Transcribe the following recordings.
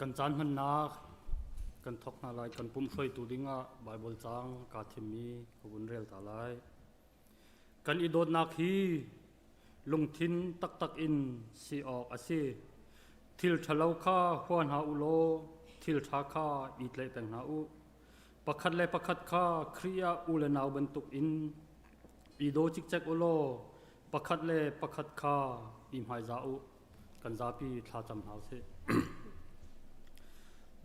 Kan caan hmannak kan thawk hna lai. Kan pum hruaitu dingah Baibal caang kaa thimmi ka vun rel ta lai. Kan i dawtnak hi lungthin taktak in si awk a si. Thil ṭhalo kha hua hna u law thil ṭha kha i tlaih peng hna u. Pakhat le pakhat kha Khrih ah u le nau bantuk in i daw cikcek u law pakhat le pakhat kha i hmaizah u. Kan zapi thlacam hna usih.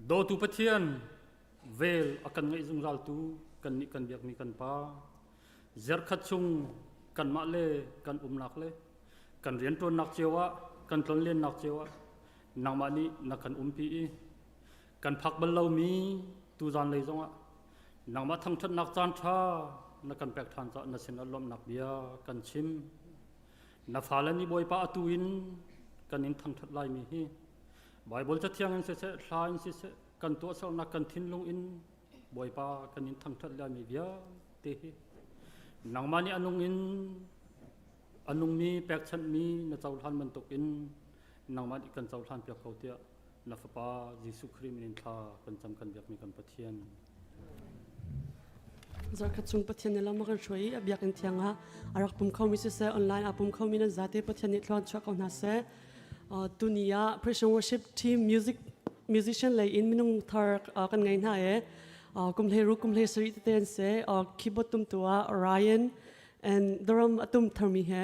Dawtu Pathian, vel a kan ngeih zungzaltu kannih kan biakmi kan Pa, zerkhat chung kanmah le kan umnak le kan rianṭuannak cio ah, kan tlonlennak cio ah nangmah nih na kan umpi i kan phak bal lomi tuzan lei zongah nangmah thangṭhatnak caan ṭha na kan pek ṭhan caah na sinah lawmhnak bia kan chim. Na fale nih Bawipa atu in kan in thangṭhat laimi hi Baibal Cathiang in siseh, hla in siseh, kan tuahsernak kan thinlung in Bawipa kan in thangṭhat laimi vialte hi nangmah nih a nung in a nungmi pekchanhmi na cohlan bantukin nangmah nih kan cohlan piak ko tiah na Fapa Jesuh Khrih min in thla kan cam kan biakmi kan Pathian. Zarkhat chung Pathian nih lam a kan hruai i a biakinn thiang ah a rak pum khomi siseh online aa pum khomi nan zate Pathian nih thluan chuah ko hna seh. Tuni ah Christian worship team music musician lei in minung thar kan ngei hna e. Kum hlei ru kum hlei sarih tete an si. Keyboard tumtu ah Ryan and drum a tum tharmi he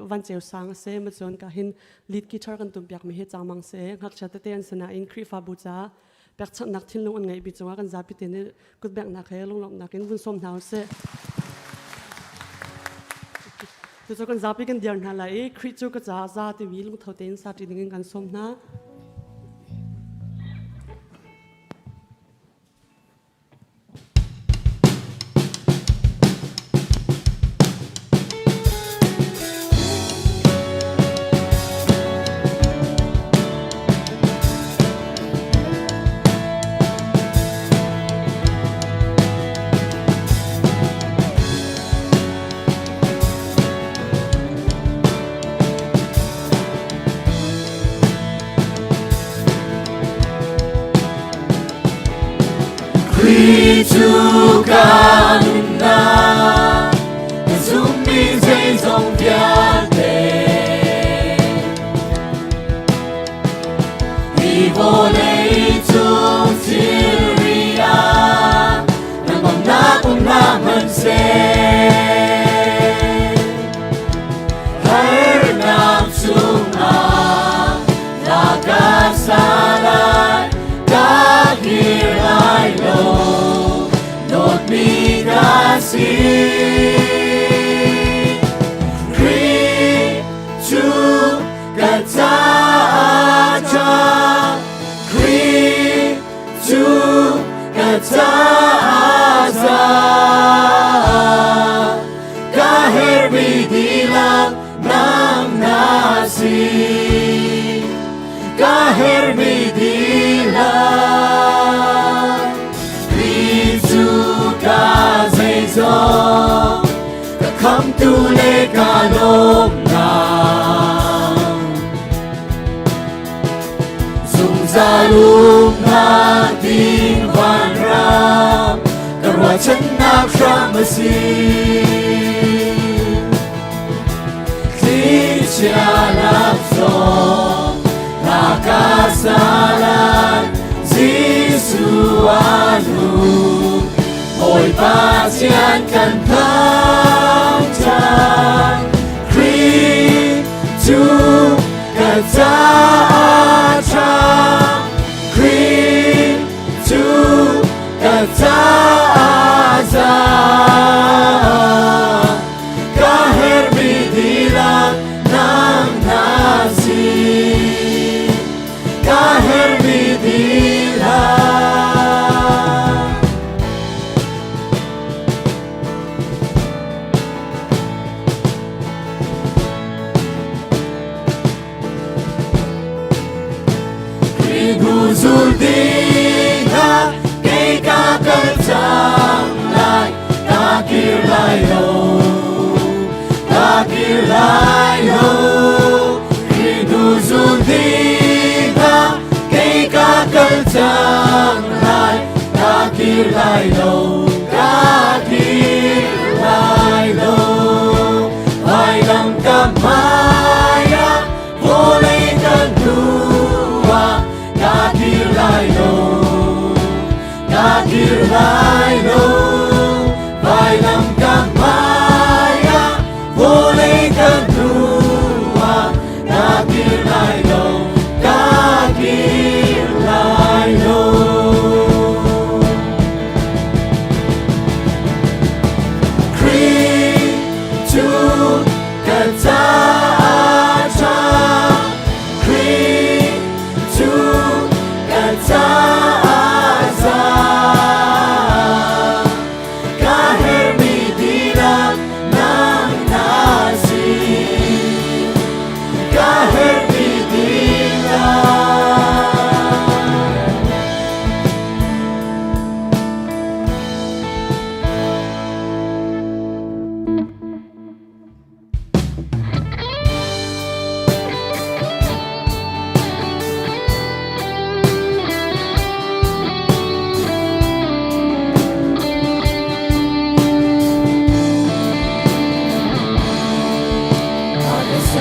Van Ceu Sang a si. Macun ka hin lead guitar kan tum piakmi hi Chang Mang si. Ngakchia tete an si nain Khrihfabu caah pekchanhnak thinlung an ngeihmi cungah kan zapi te nih kutbengnak he lunglawmhnak in vun sawm hna usih. Cucu kan zapi kan dir hna lai i Khrih cu ka caah za timi lungtho tein sa ṭi dingin kan sawm hna. Khrih cu ka nunnak ka zummi zeizong vialte hi vawlei cung thilri ah nangmah um hlah hmanhseh harnak chungah na ka salai ka kir lai lo dawtmi ka si Khrih cu ka caah ṭha Khrih cu ka caah za ka herhmi dihlak nang na si ka herhmi dihlak Khrih cu ka zeizong ka khamtu le ka lawmnak Zungzal umnak ding vanram ka ruahchannak hram a si. Thlichia lak zong na ka salan Jesuh a nu Bawipa Pathian kan thangṭhat Khrih cu ka caah ṭha Khrih cu ka caah za ka herhmi dihlak nang na si ka herhmi dihlak Khrihnu zul ding ah kei ka kal cang lai, ka kir lai lo, ka kir lai lo. Khrihnu zul ding ah kei ka kal.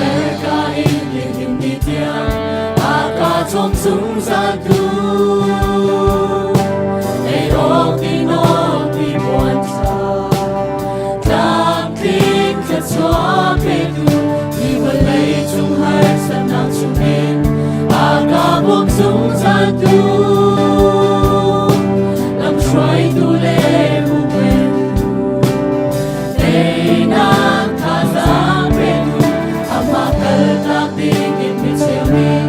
Serka in nihin ni tiang a ka chom zungzal tu. Ei awk ti nawl ti puan ṭha, tlamtling thluachuah petu, hi vawlei cung harsatnak chungin a ka bawm zungzal tu. Lamhruaitu le huhphentu, teinak thazaang petu, amah kaltak dingin mi cheu nih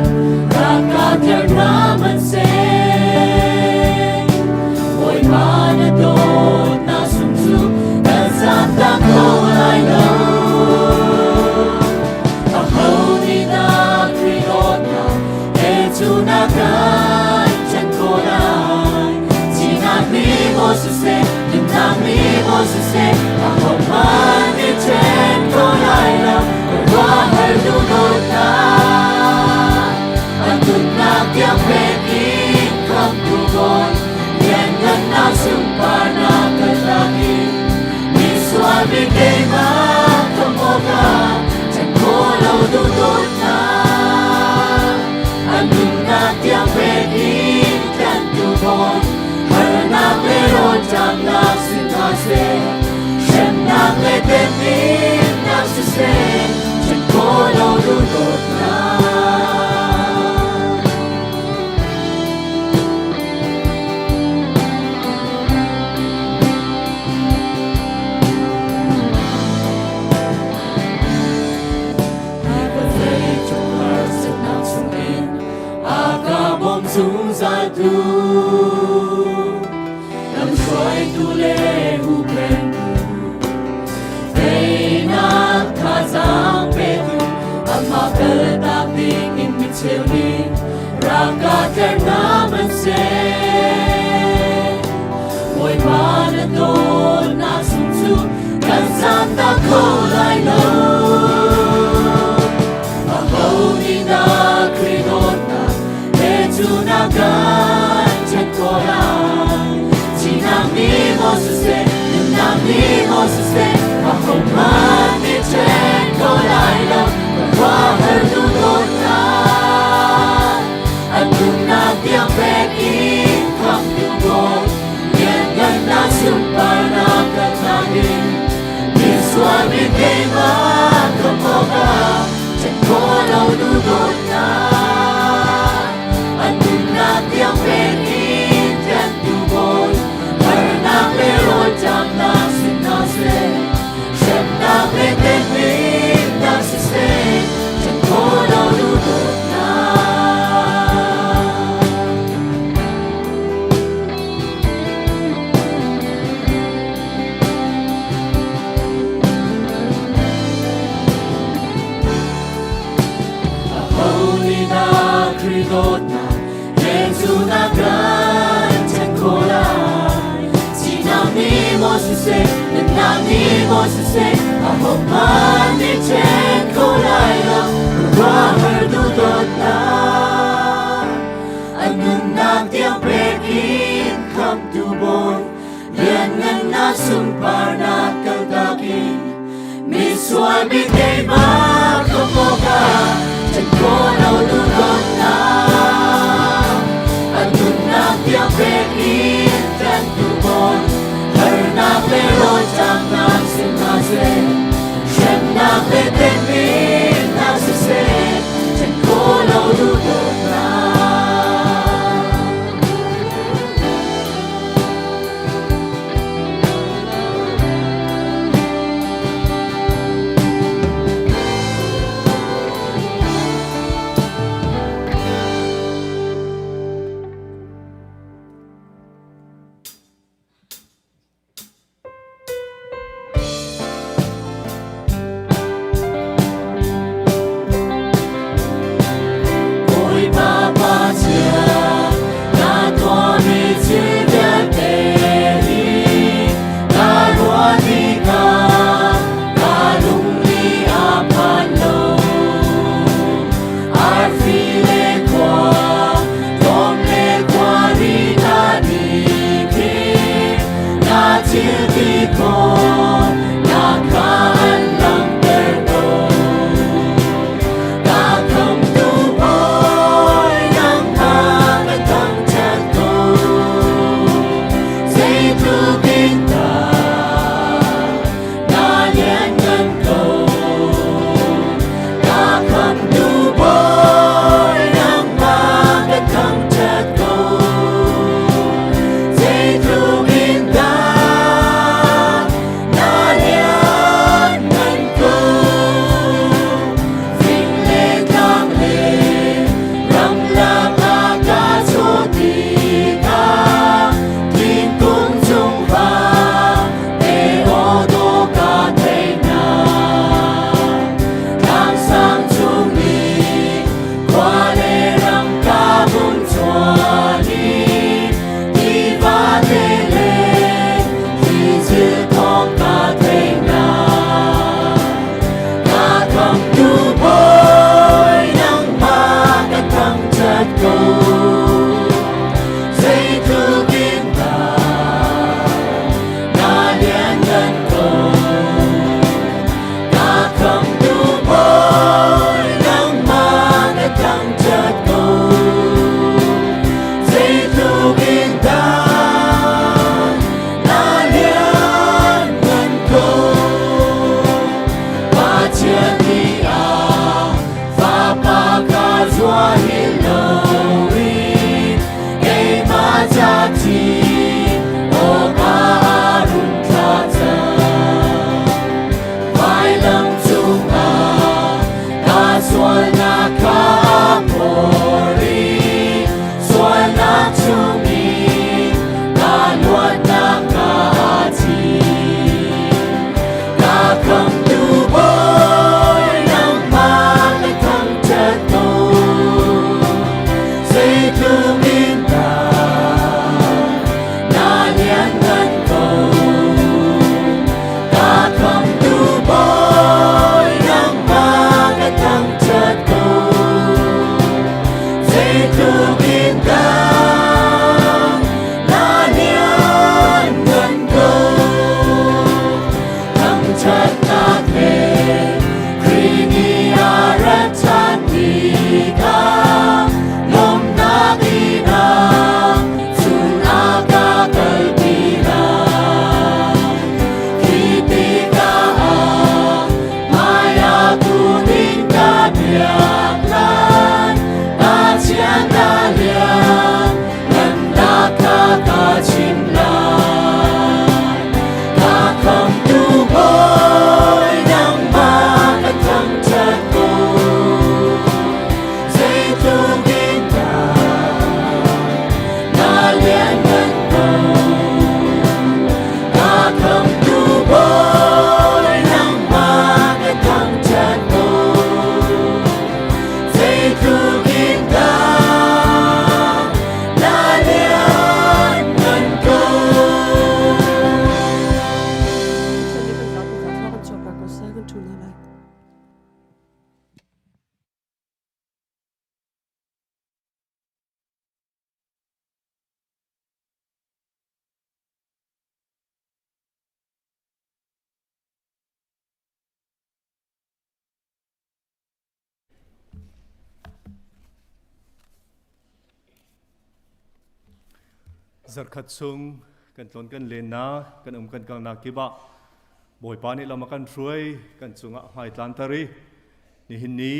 rak ka tlerh hna hmanhseh. Bawipa na dawtnak sung cu kan zaamtak kho lai lo. Aho nih dah Khrih dawtnak he cu na kan ṭhen khawh lai? Thihnak nih maw siseh, nunnak nih maw siseh, ahohmanh nih ṭhen kho lai lo. Khuaruahhar duhdawtnak, an nunnak tiang pek in khamhtu Bawi, lianngannak sunparnak kaltak in misual mi keimah khamh awkah ṭhen khawh lo duhdawtnak, an nunnak tiang pek in tlanhtu Bawi, harnak le rawlṭamnak si hna seh, hremnak le temhinnak siseh, ṭhen khawh lo duhdawtnak. Hi vawlei cung harsatnak chungin a ka bawm zungzal tu. Lamhruaitu le huhphentu, teinak thazaang petu, amah kaltak ding in mi cheu nih rak ka tlerh hna hmanhseh. Bawipa na dawtnak sung cu kan zaamtak kho lai lo. Aho nih dah Khrih dawtnak he cu na kan ṭhen khawh lai? Thihnak nih maw siseh, nunnak nih maw siseh, ahohmanh nih ṭhen kho lai lo. Khuaruahhar duhdawtnak, an nunnak tiang pek in khamhtu Bawi, lianngannak sunparnak kalnak in misual mi keimah khamh awkah ṭhen khawh lo duhdawtnak, an nunnak tiang pek in tlanhtu Bawi, harnak le rawlṭamnak si hna seh, hremnak le temhinnak siseh, ṭhen khawh lo duhdawtnak. Aho nih dah Khrih dawtnak he cu na kan ṭhen khawh lai? Thihnak nih maw siseh, nunnak nih maw siseh, ahohmanh nih ṭhen kho lai lo. Khuaruahhar duhdawtnak, an nunnak tiang pek in khamhtu Bawi, lianngannak sunparnak kaltak in misual mi keimah khamh awkah ṭhen khawh lo duhdawtnak, an nunnak tiang pek in tlanhtu Bawi, harnak le rawlṭamnak si hna seh, hremnak le temhinnak siseh, ṭhen khawh lo duhdawtnak. Sualnak kha a phor i sualnak chungin ka luatnak ka thi. Ka khamtu Bawi nangmah ka thangṭhat ko. Zeitluk in dah na lianngan ko. Ka khamtu Bawi nangmah ka thangṭhat ko. Zeitluk in dah na lianngan ko. Thangṭhatnak he Khrih nih a rat ṭhan tikah lawmhnak inn ah cun a ka kalpi lai. Khi tikah ah hmaiah kun in ka biak lai. Pathian na lian, ngannak kha ka chim lai. Ka khamtu Bawi nangmah ka thangṭhat ko. Zeitluk in dah na lianngan ko. Ka khamtu Bawi nangmah ka thangṭhat ko. Zeitluk in dah na lianngan ko. Pathian nih kan zapi ca thla kan chuahter ko seh kan ṭhu hna lai. Zarkhat chung kan tlawn kan lennak, kan um kan kalnak kip ah Bawipa nih lam a kan hruai, kan cungah hmai tlanter i nihin ni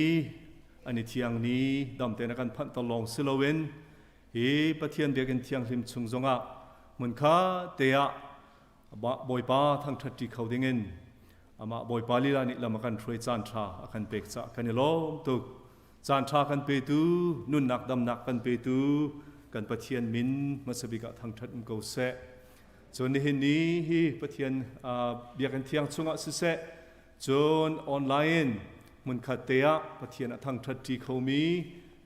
ani thiang ni dam tein a kan phanh ter lawng si loin hi Pathian biakinn thianghlim chung zongah hmunkha te ah Bawipa thangṭhat ṭi kho dingin amah Bawipa lila nih lam a kan hruai caan ṭha a kan pek caah kan i lawm tuk. Caan ṭha kan petu, nunnak damnak kan petu kan Pathian min hmasa bik ah thangṭhat um ko seh. Cun nihin ni hi Pathian biakinn thiang chungah siseh, cun online hmunkhat te ah Pathian a thangṭhat ṭi khomi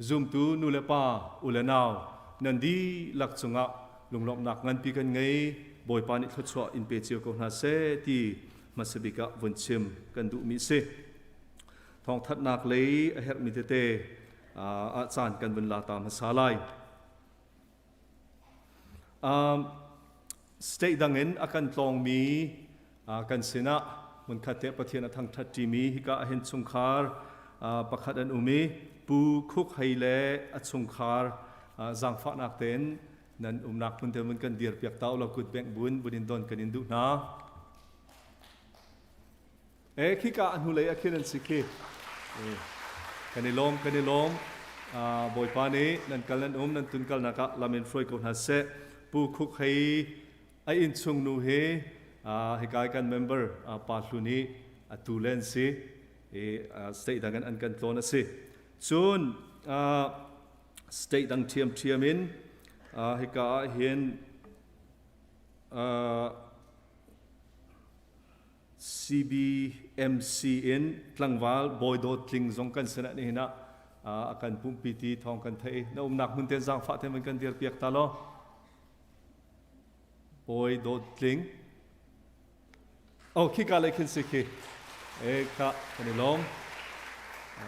zumtu nu le pa, u le nau nan dihlak cungah lunglawmhnak nganpi kan ngei. Bawipa nih thluachuah in pe cio ko hna seh ti hmasa bik ah vun chim kan duhmi si. Thawngthanhnak lei a herhmi tete ah caan kan vun la ta hmasa lai. State dang in a kan tlawngmi kan sinah hmunkhat te Pathian a thangṭhat ṭimi hika ahhin chungkhar pakhat an um i Pu Khuk Hei le a chungkhar zaangfahnak tein nan umnak hmun te mun kan dir piak ta ulaw kut bengh bun bun in don kan in duh hna. E khika a hnulei ah khin an si khi. Kan i lawm, kan i lawm. Bawipa nih nan kal nan um, nan tun kalnak ah lam in hruai ko hna seh. Pu Khuk Hei a innchung nu hi hika kan member Pa Hlu nih a tu le an si. I state dang in an kan tlawn a si. Cun state dang ṭhiamṭhiam in hika ah hin CBMC in tlangval Bawi Dawt Tling zong kan sinah nihin ah a kan pumpi ti thawng kan theih. Na umnak hmun ten zaangfah te man kan dir piak ta law. Bawi Dawt Tling. Oh, khika le khin si khi. E kha kan i lawm.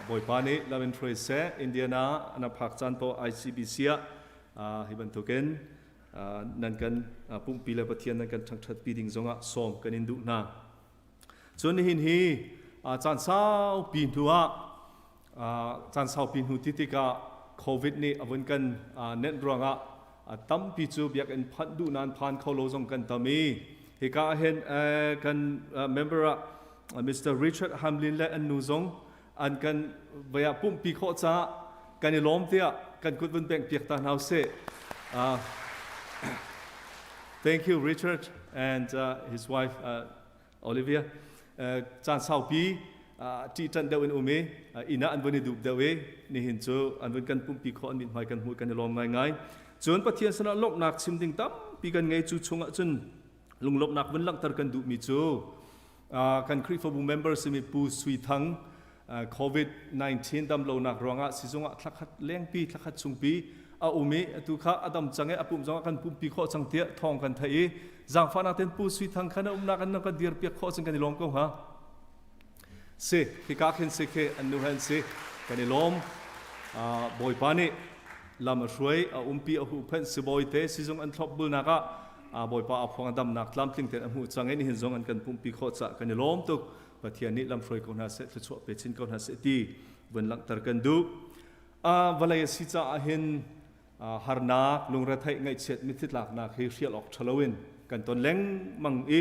Bawipa nih lam in hruai seh. Indiana na phak caan po ICBC ah hi bantukin nan kan pumpi le Pathian nan kan ṭhangṭhatpi ding zongah sawm kan in duh hna. Cun nihin hi caan saupi hnu ah caan saupi hnu ti tikah COVID nih a vun kan nenh ruangah tampi cu biakinn phanh duh nain phan kho lo zong kan tam i hika ah hin kan member ah Mr. Richard Hamlin le an nu zong an kan vei ah pumhpi khawh caah kan i lawm tiah kan kut vun bengh piak ta hna usih. Thank you Richard and his wife Olivia. Caan saupi ṭihṭanh deuh in um i inn ah an vun i dup deuh i nihin cu an vun kan pumpi khawh an mithmai kan hmuh kan i lawm ngaingai. Cun Pathian sinah lawmhnak chim ding tampi kan ngei cu chungah cun lunglawmhnak vun langhter kan duhmi cu kan Khrihfabu member simi Pu Sui Thang COVID-19 damlonak ruangah sizung ah thlakhat lengpi thlakhat chungpi a um i atu kha a dam cang i a pum zongah kan pumpi khawh cang tiah thawng kan theih i zaangfahnak ten Pu Sui Thang kha na umnak an kan dir piak khawh cang kan i lawm ko hnga si hika khin si khi an nu hen si kan i lawm Bawipa nih lam a hruai a umpi a huhphenh sibawi te sizung an thlop bulnak ah Bawipa a phuang damnak tlamtling tein a hmuh cang i nihin zong an kan pumpi khawh cah kan i lawm tuk. Pathian nih lamhruai ko hna seh, thluachuah pe chin ko hna seh ti vun langhter kan duh. Vawlei a si caah hin harnak, lungretheih, ngaihchiat, mitthli tlaknak hi hrial awk ṭha loin kan ton lengmang i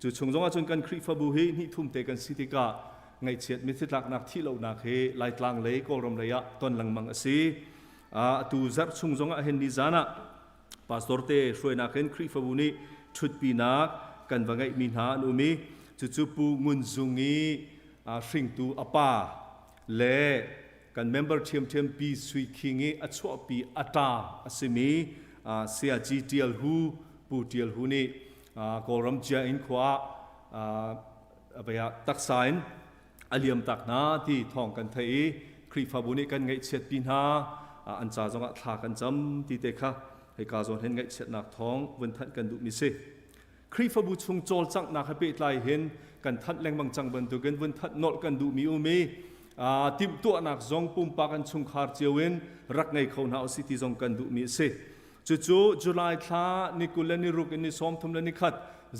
cu chung zongah cun kan Khrihfabu hi hnih thum te kan si tikah ngaihchiat mitthli tlaknak thih lonak hi Laitlang lei Kawlram lei ah ton lengmang a si. Atu zarh chung zongah hin nizan ah Pastor te hruainak in Khrihfabu nih ṭhutpinak kan va ngeihmi hna an um i cucu Pu Ngun Zung i hringtu a pa le kan member ṭhiamṭhiam Pi Sui Khing i a chuahpi a ṭa a simi Sayaci Ṭial Hu Pu Ṭial Hu nih Kawlram Ciainn khua ah taksa in a liam tak hna ti thawng kan theih i Khrihfabu nih kan ngaihchiatpi hna an ca zongah thla kan cam ti te kha hika zawn hin ngaihchiatnak thawng vun thanh kan duhmi si. Khrihfabu chung cawlcanghnak he pehtlai hin kan thanh lengmang cang bantukin vun thanh nolh kan duhmi um i timhtuahnak zong pumpak an chungkhar cio in rak ngei kho hna usih ti zong kan duhmi a si. Cucu July thla ni 20 le ni ruk in ni 30 le ni khat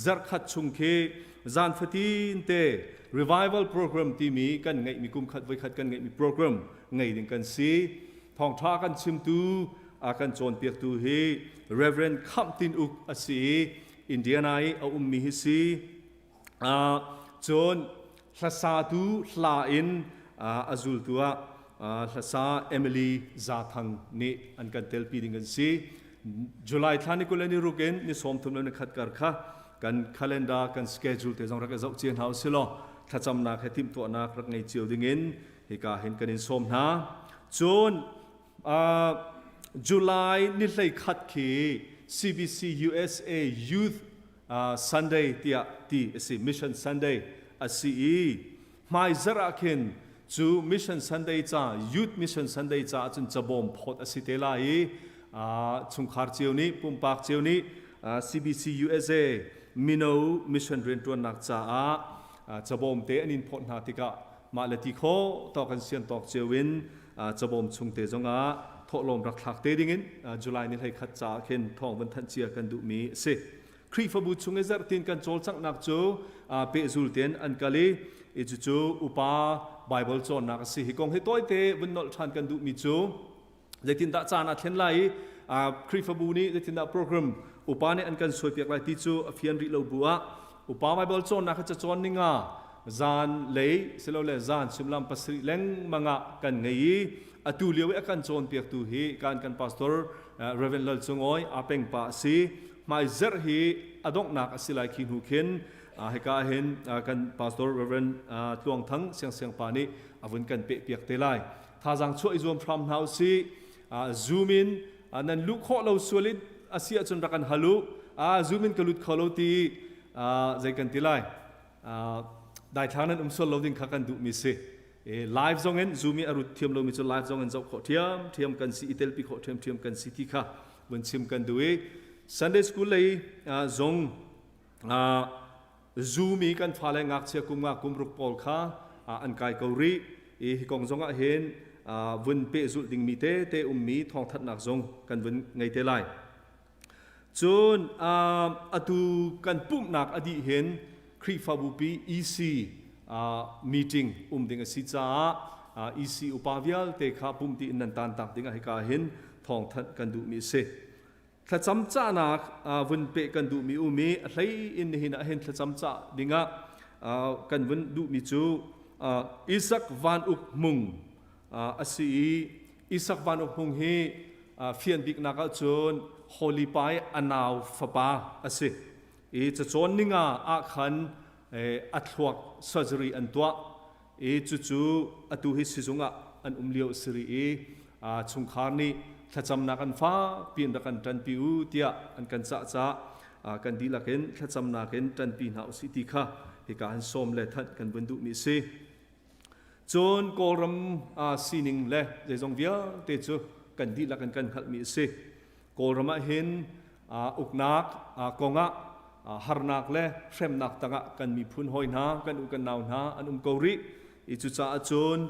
zarhkhat chung khi zan fatin te revival program timi kan ngeihmi kum khat voikhat kan ngeihmi program ngei ding kan si. Thawngṭha kan chimtu a kan cawnpiaktu hi Reverend Khamh Tin Uk a si i Indiana i a ummi hi si. Cun hlasatu hla in a zultu ah hlasa Emily Zathang nih an kan telpi ding an si. July thla ni 20 le ni ruk in ni 30 le ni khat kar kha kan calendar kan schedule te zong rak i zoh cia hna usih law thlacamnak he timhtuahnak rak ngei cio ding in hika hin kan in sawm hna. Cun July ni 11 khi CBC USA Youth Sunday tiah ti a si Mission Sunday a si i hmaizarh ah khin cu Mission Sunday ca Youth Mission Sunday ca ahcun cabawm phawt a si te lai i chungkhar cio nih pumpak cio nih CBC USA mino mission rianṭuannak caah cabawm te an in phawt hna tikah mah le ti khawh tawk an sian tawk cio in cabawm chung te zongah thawhlawm rak thlak te dingin July ni 11 caah khin thawng van thanh cia kan duhmi a si. Khrihfabu chung i zarhtin kan cawlcanghnak cu pehzul tein an kal i cucu upa Bible cawnnak a si. Hi kong hi tawite vun nolh ṭhan kan duhmi cu zeitindah caan a thlen lai i Khrihfabu nih zeitindah program upa nih an kan suaipiak lai ti cu a fian rih lo bu ah upa Bible cawnnak hi cacawn ninga zan lei silole zan suimilam 7 lengmang ah kan ngei i atu lio i a kan cawnpiaktu hi kan kan pastor Reverend Lal Cung Awi Apeng pa a si. Hmai zarh hi a donghnak a si lai khi hnu khin hika hin kan pastor Reverend Tluang Thang Siang Siang pa nih a vun kan peh piak te lai. Thazaang chuah i zuam hram hna usih. Zoom in nan luh khawh lo sual in a si ahcun rak kan hal u. Zoom in ka lut kho lo ti zei kan ti lai. Daithlang nan um sual lo ding kha kan duhmi si. Live zong in Zoom i a rut thiam lomi cu live zong in zoh khawh ṭhiam ṭhiam kan si i telpi khawh ṭhiam ṭhiam kan si ti kha vun chim kan duh i Sunday school lei zong Zoom i kan fale ngakchia kum nga kum ruk pawl kha an kai ko rih i hi kong zong ah hin vun pehzulh dingmi te te ummi thawngthanhnak zong kan vun ngei te lai. Cun atu kan pumhnak a dih hin Khrihfabu pi EC meeting um ding a si caah EC upa vialte kha pumti in nan tantak ding ah hika hin thawngthanh kan duhmi a si. Thlacam cahnak vun peh kan duhmi um i a hlei in nihin ah hin thlacam cah dingah kan vun duhmi cu Isak Van Uk Hmung a si i Isak Van Uk Hmung hi fian biknak ahcun Holy Pa i a nau fapa a si i cacawn ninga ah khan a thluak surgery an tuah. I cucu atu hi sizung ah an um lio a si rih i chungkhar nih thlacamnak an fak piin rak kan ṭanpi u tiah an kan cah caah kan dihlak in thlacamnak in ṭanpi hna usih ti kha hika han sawm le thanh kan vun duhmi a si. Cun Kawlram sining le zeizong vialte cu kan dihlak in kan hngalhmi a si. Kawlram ah hin uknak kongah harnak le hremnak tangah kan miphun hawi hna, kan u kan nau hna an um ko rih. I cucaah cun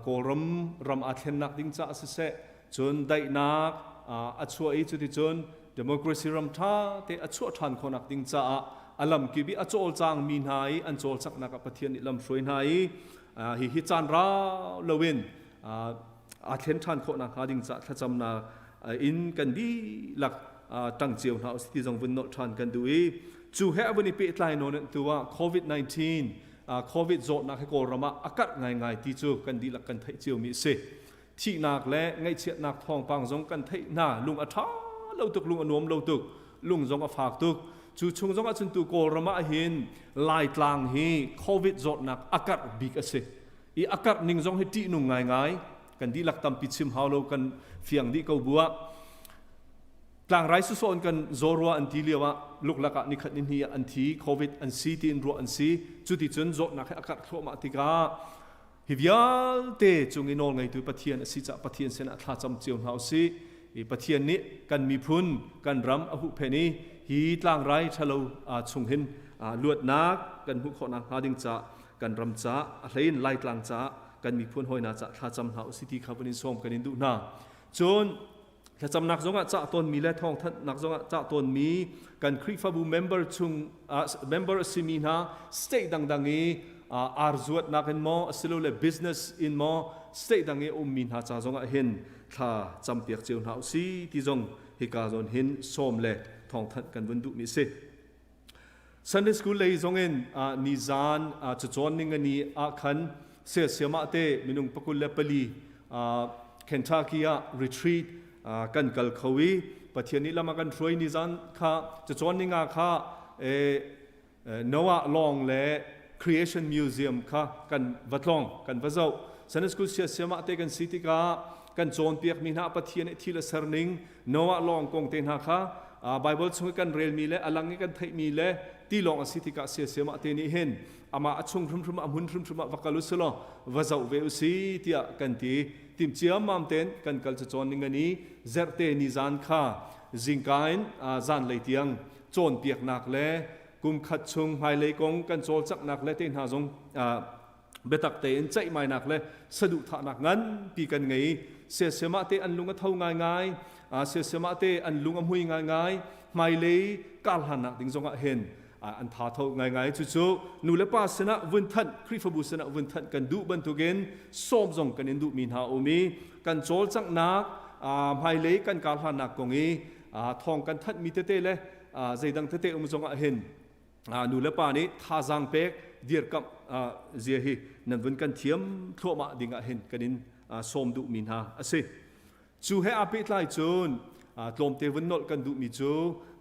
Kawlram ram aa thlennak ding caah siseh, cun daihnak a chuah i cuticun democracy ram ṭha te a chuah ṭhan khawhnak ding caah a lamkip i a cawlcangmi hna i an cawlcanghnak ah Pathian nih lamhruai hna i hihi caan rau loin aa thlen ṭhan khawh nakhnga ding caah thlacamnak in kan dihlak ṭang cio hna usih ti zong vun nolh ṭhan kan duh i cu he a vun i pehtlai nawn tu ah COVID-19 COVID zawtnak hi Kawlram ah a karh ngaingai ti cu kan dihlak kan theih ciomi a si. Thihnak le ngaihchiatnak thawngpang zong kan theih hna lung a ṭha lo tuk lung a nuam lo tuk lung zong a fak tuk cu chung zong ah cun tu Kawlram ah hin Laitlang hi COVID zawtnak a karh bik a si i a karh ning zong hi ṭihnung ngaingai kan dihlak tampi chim hau lo kan fiang dih ko bu ah tlangrai sawsawh in kan zaw rua an ti lio ah luklak ah nikhat ni hnih ah an thi covid an si tiin ruah an si cuti cun zawtnak hi a karh thluahmah tikah hi vialte cung i nawl ngeitu Pathian a si caah Pathian sinah thlacam cio hna usih i Pathian nih kan miphun kan ram a huhphenh i hi tlangrai ṭhalo chung hin luatnak kan hmuh khawhnak hnga ding caah kan ram caah a hlein Laitlang caah kan miphun hawi hna caah thlacam hna usih ti kha vun in sawm kan in duh hna cun thlacamnak zongah cah tawnmi le thawngthanhnak zongah cah tawnmi kan Khrihfabu member chung member a simi hna state dangdang i ar zuatnak in maw asilole business in maw state dang i ummi hna ca zongah hin thla campiak cio hna usih ti zong hika zawn hin sawm le thawngthanh kan vun duhmi a si. Sunday school lei zongin nizan cacawn ningani ah khan siasiamah te minung 24 Kentucky ah retreat kan kal kho i Pathian nih lam a kan hruai nizan kha cacawn ninga kha Noah lawng le Creation Museum kha kan va tlong kan va zoh Sunday school siasiamah te kan si tikah kan cawnpiakmi hna Pathian nih thil a ser ning Noah lawng kong te hna kha Baibal chung i kan relmi le a lang i kan theihmi le ti lawng a si tikah siasiamah te nih hin amah a chung hrimhrim ah a hmun hrimhrim ah va kal u silaw va zoh ve u si tiah kan ti tim ciammam tein kan kal cacawn ning ani zerhte ni zan kha zingka in zanlei tiang cawnpiaknak le kum khat chung hmailei kong kan cawlcanghnak le te hna zong biatak tein ceihmainak le saduhthahnak nganpi kan ngei siasiamah te an lung a tho ngaingai siasiamah te an lung a hmui ngaingai hmailei karhlannak ding zongah hin an tha tho ngaingai cucu nu le pa sinah vun thanh Khrihfabu sinah vun thanh kan duh bantukin sawm zong kan in duhmi hna um i kan cawlcanghnak hmailei kan karhlannak kong i thawng kan thanhmi tete le zeidang tete um zongah hin nu le pa nih thazaang pek dirkamh zia hi nan vun kan thiam thluahmah ding ah hin kan in sawm duhmi hna a si. Cu he aa pehtlai cun tlawmte vun nolh kan duhmi cu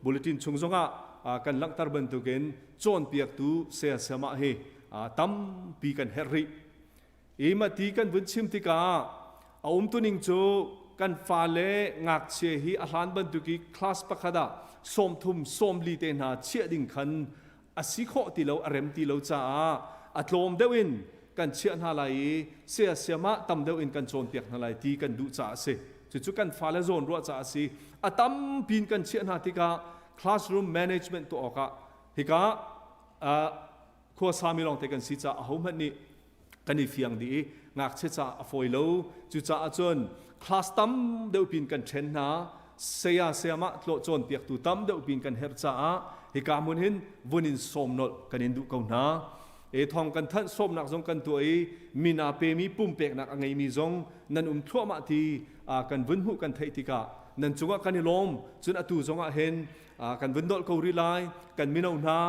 bulletin chung zongah kan langhter bantukin cawnpiaktu saya sayamah hi tampi kan herh rih. I mati kan vun chim tikah a umtuning cu kan fale ngakchia hi a hlan bantuk i class pakhat ah 30 40 te hna chiah ding khan a si khawh ti lo a rem ti lo caah a tlawm deuh in kan chiah hna lai i saya siamah tam deuh in kan cawnpiak hna lai ti kan duh caah a si cucu kan fale zawn ruah caah a si a tampi in kan chiah hna tikah classroom management tuah awkah hika khuasami lawngte kan si caah ahohmanh nih kan i fiang dih i ngakchia caah a fawi lo cucaah cun class tam deuh pin kan ṭhen hna saya sayamah tlawh cawnpiaktu tam deuh pin kan herh caah hika hmun hin vun in sawm nolh kan in duh ko hna e thong kan thanh sawmnak zong kan tuah i mina pemi pumpeknak a ngeimi zong nan um thluahmah ti kan vun hmuh kan theih tikah nan cungah kan i lawm cun atu zongah hin kan vun dolh ko rih lai kan mino hna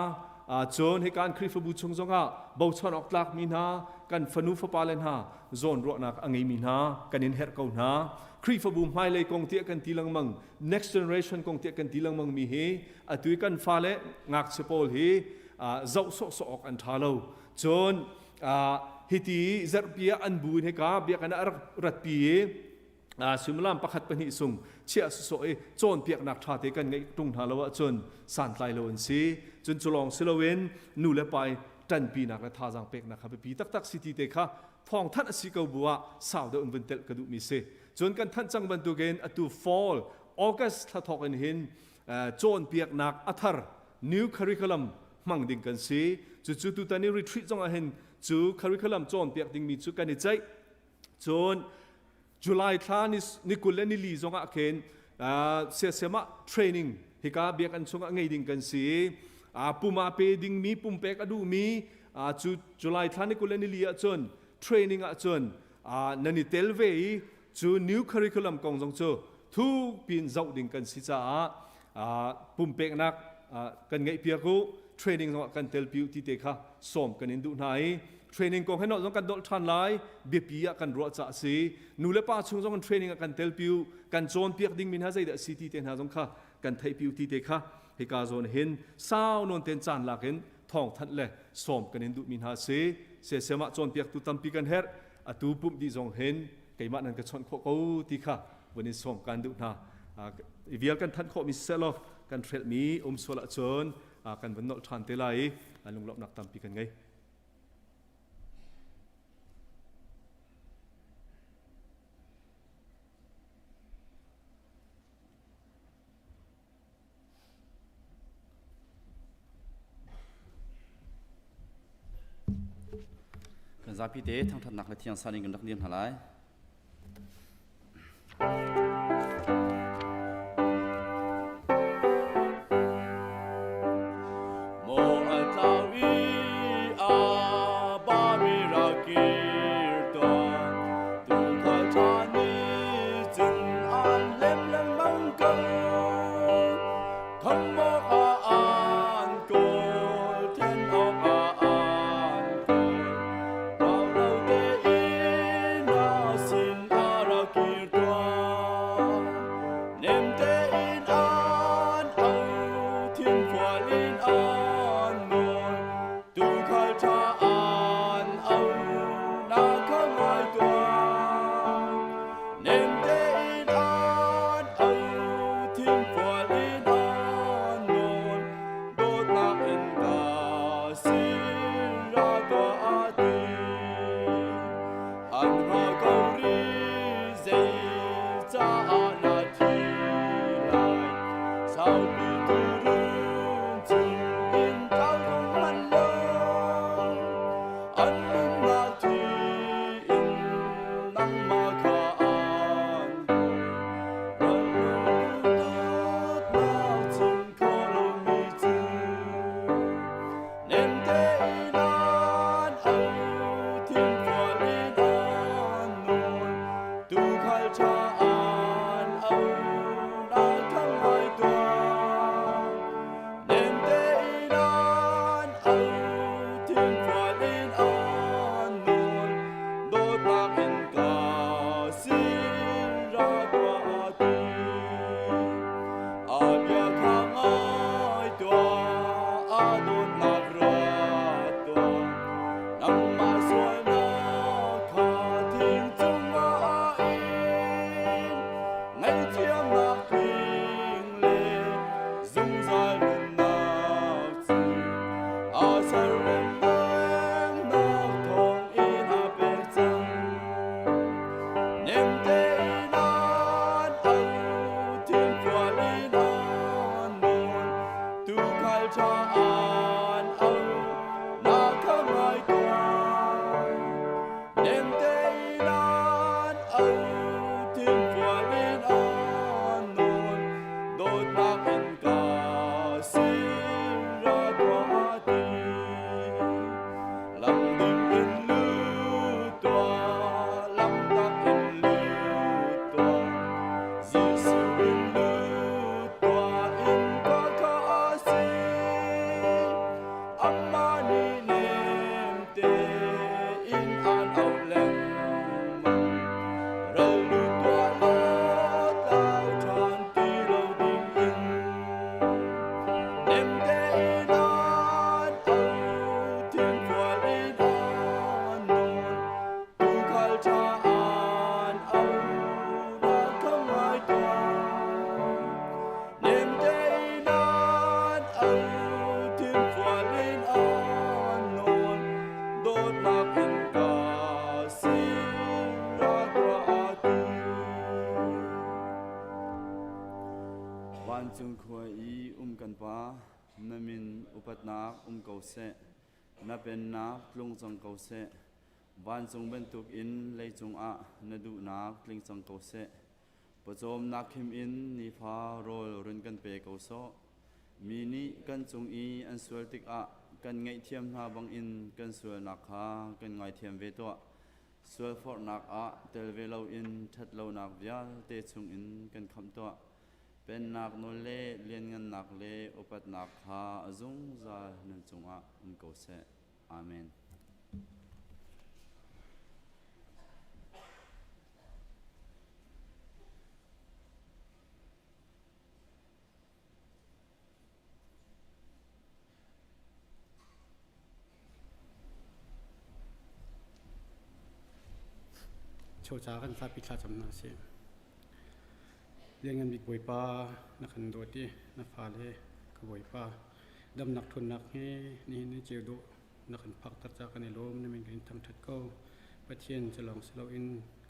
cun hika an Khrihfabu chung zongah bochan awk tlakmi hna kan fanu fapale hna zawnruahnak a ngeimi hna kan in herh ko hna Khrihfabu hmailei kong tiah kan ti lengmang next generation kong tiah kan ti lengmang mi hi atu i kan fale ngakchia pawl hi zoh sawhsawh awk an ṭha lo cun. Hiti zarhpi ah an bu in hika biakinn ah a rak ratpi i suimilam pakhat pahnih sung chiah sawsawh i cawnpiaknak ṭha te kan ngeih ṭung hna lo ahcun santlai lo an si. Cun cu lawng si loin nu le pa i ṭanpinak le thazaang peknak kha biapi taktak si ti te kha thawngthanh a si ko bu ah sau deuh in vun telh ka duhmi si. Cun kan thanh cang bantukin atu fall August thla thawk in hin cawnpiaknak a thar new curriculum hmang ding kan si. Cucu tutan i retreat zong ah hin cu curriculum cawnpiak dingmi cu kan i ceih. Cun July thla ni 20 le ni li zong ah khin siasem ah training hika biakinn chungah ngei ding kan si. Pum ah pe dingmi pumpek a duhmi cu July thla ni 20 le ni li ahcun training ahcun nan i tel ve i cu new curriculum kong zong cu thuk pin zoh ding kan si caah pumpeknak kan ngeihpiak u, training zong ah kan telpi u ti te kha sawm kan in duh hna i training kong he zong kan dolh ṭhan lai. Biapi ah kan ruah caah si. Nu le pa chung zong in training ah kan telpi u, kan cawnpiak dingmi hna zeidah si ti te hna zong kha kan theihpi u ti te kha hika zawn hin sau nawn ten caan lak in thawngthanh le sawm kan in duhmi hna si. Siasem ah cawnpiaktu tampi kan herh. Atu pumh dih zong hin keimah nan ka chawnh khawh ko ti kha vun in sawm kan duh hna. I vial kan thanh khawhmi siseh kan hrelhmi um sual ahcun kan vun nolh ṭhan te lai i lunglawmhnak tampi kan ngei. Kan zapi te thangṭhatnak le thiang san in kan rak dir hna lai. Maw a tlau i a ba mi ra kir tuah, tuukhal ṭha nih cun an lem lengmang ko. Kham awkah an kawl, then awkah an kawl. Rau lo tein na sin a ra kir tuah. Nem tein an au, thinfual in an nawl. Tuukhal ṭha an au, na kha ngai tuah. Nem tein an au, thinfual in an nawl. Dawtnak in ka sin ra tuah a ti. An hngal ko rih zei caah na thi lai. Saupi turun chung in tlau zong hman lo. An nunnak thi in nangmah kha an ral dawtnak chim kho lomi cu nem tein an au, thinfual in an nawl. Tuukhal ṭha an au, na kha ngai tuah. Nem tein an au, thinfual in an nawl. Dawtnak in ka sin ra tuah a ti. A bia kha ngai tuah, a dawtnak ruat tuah. Nangmah sualnak kha thing cungah a in. Ngaihthiamnak tling le zungzal nunnak cu a serremnak thawngin a pek cang. Nem tein an au, thinfual in an nawl. Tuukhal ṭha an au, na kha ngai tuah. Nem tein an au, thinfual in an nawl. Dawtnak in ka sin ra tuah a ti. Lam ding in lut tuah, lam tak in lut. Vancung khua i um kan Pa, na min upatnak um ko seh. Na pennak tlung cang ko seh. Vancung bantukin leicung ah na duhnak tling cang ko seh. Pawcawmnak khim in nifa rawl run kan pe ko sawh. Mi nih kan cung i an sual tikah kan ngaihthiam hna bangin kan sualnak kha kan ngaithiam ve tuah. Sualforhnak ah tel ve loin ṭhatlonak vialte chungin kan khamh tuah. Pennak nawl le lianngannak le upatnak kha a zungzal nan cungah um ko seh. Amen. Chocha kan zapi thlacam hna sih. Lianngan bik Bawipa na kan dawt i na fale ka Bawipa damnak ṭhawnnak he nihin ni ceu dawh na kan phakter ca kan i lawm na min kan in thangṭhat ko. Pathian cu lawng si loin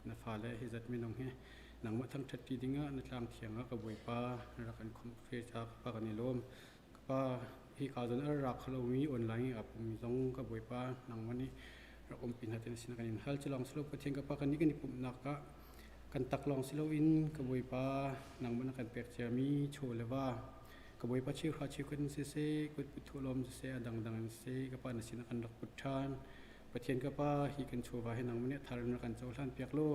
na fale hi zat minung hi nangmah thangṭhat ti dingah na tlang thiang ah ka Bawipa na rak kan khumh fe ca ka pa kan i lawm. Ka pa hika zawn a rak kholomi online i aa pummi zong ka Bawipa nangmah nih rak umpi hna tin sin kan in hal. Cu lawng si lo Pathian ka pa kan nih kan i pumhnak ah kan tak lawng si loin ka Bawipa nangmah na kan pek ciami chaw le va ka Bawipa cheuhra cheukhat in siseh kut put thawhlawm siseh a dangdang in siseh ka pa na sinah kan rak put ṭhan. Pathian ka pa hi kan chawva hi nangmah nih a thar in rak kan cohlan piak law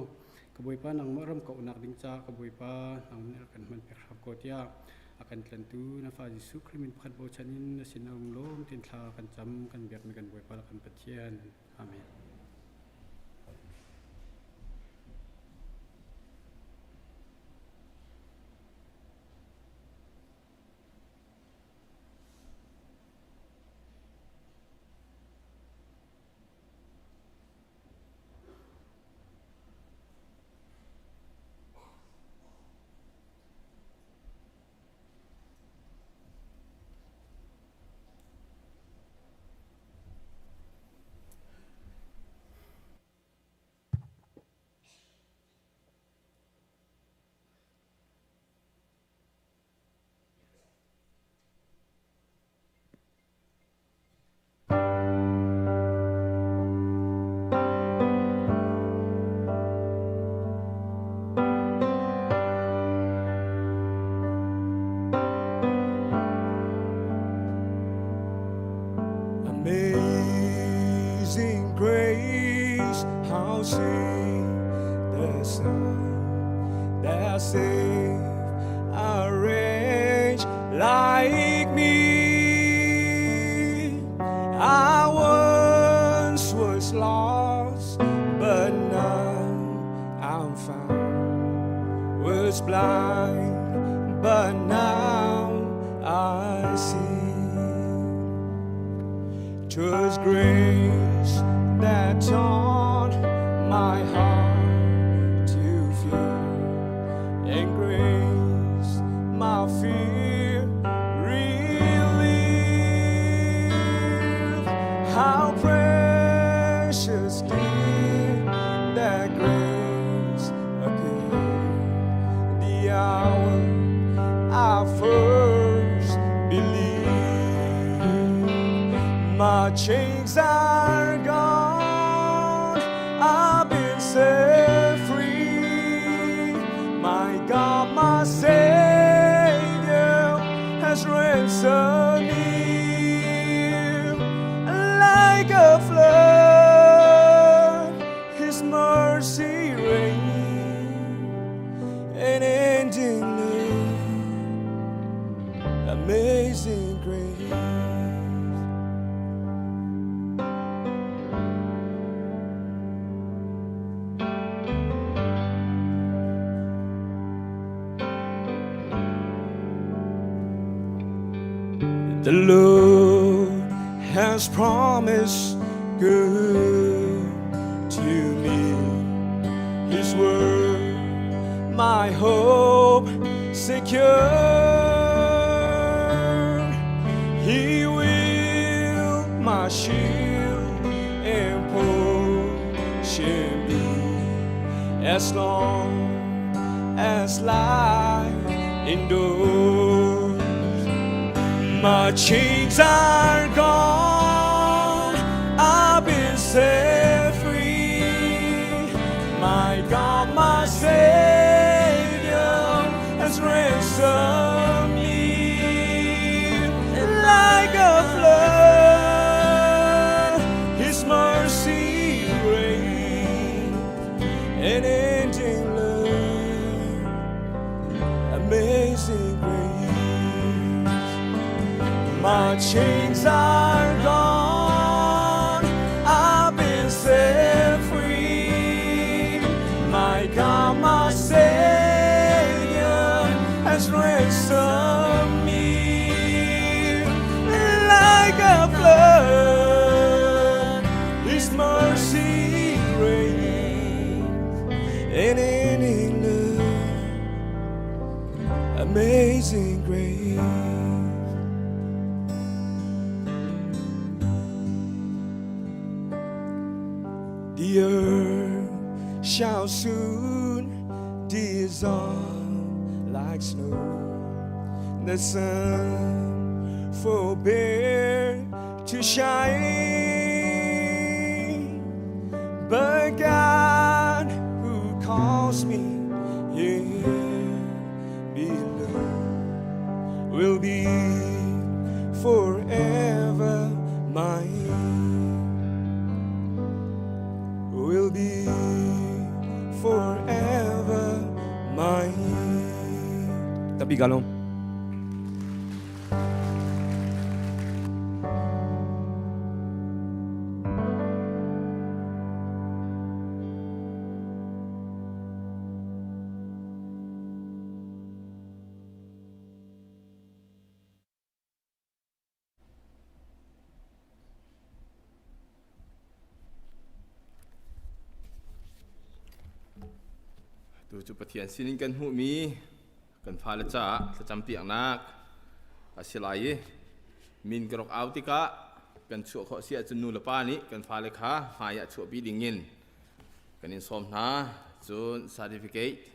ka Bawipa nangmah ram kauhnak ding caah ka Bawipa nangmah nih rak kan hman piak hram ko tiah a kan tlantu na fa Jesuh Khrih min pakhat bochan in na sin um lawm tin thla kan cam kan biakmi kan Bawipa le kan Pathian. Amen. Amazing grace, how sweet the sound that saved a wretch like me. I once was lost, but now I'm found. Was blind, but now I see. 'Twas grace that taught my heart to fear, and grace my fear relieved. How precious did that grace appear the hour I first believed. My chains are gone, I've been set free. My God, my Savior has ransomed me like a flood. His mercy reigns and ending amazing grace. The Lord has promised good to me. His word, my hope secure. He will my shield and portion be as long as life endures. My chains are gone, I've been set free. My God, my Savior has ransomed me like a flood. His mercy reigns and ending love, amazing grace. My chains are gone, I've been set free. My God, my Savior has ransomed me like a flood. His mercy reigns in any love, amazing grace. The earth shall soon dissolve like snow. The sun forbear to shine. But God who calls me here below will be forever mine. Will be forever mine. Tapi galong. Tu cu Pathian sinin kan hmuhmi kan fale caah thlacam piaknak a si lai i min ka rak au tikah kan chuah khawh si ahcun nu le pa nih kan fale kha hmai ah chuahpi dingin kan in sawm hna. Cun certificate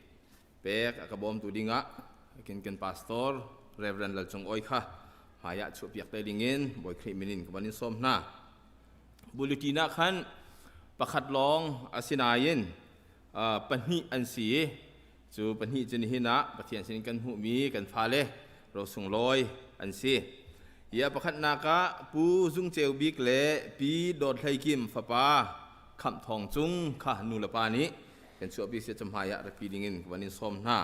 pek a ka bawmtu dingah kin kan pastor Reverend Lal Cung Oi kha hmai ah chuahpiak te dingin Bawi Khrih min in ka van in sawm hna. Bulletin ah khan pakhat lawng asinain pahnih an si i cu pahnih cu nihin ah Pathian sin kan hmuhmi kan fale rosunglawi an si. Hi a pakhatnak ah Pu Zung Ceu Bik le Pi Dawt Hlei Kim fapa Khamh Thawng Cung kha nu le pa nih kan chuahpi sia cahmai ah rapi dingin ka van in sawm hna.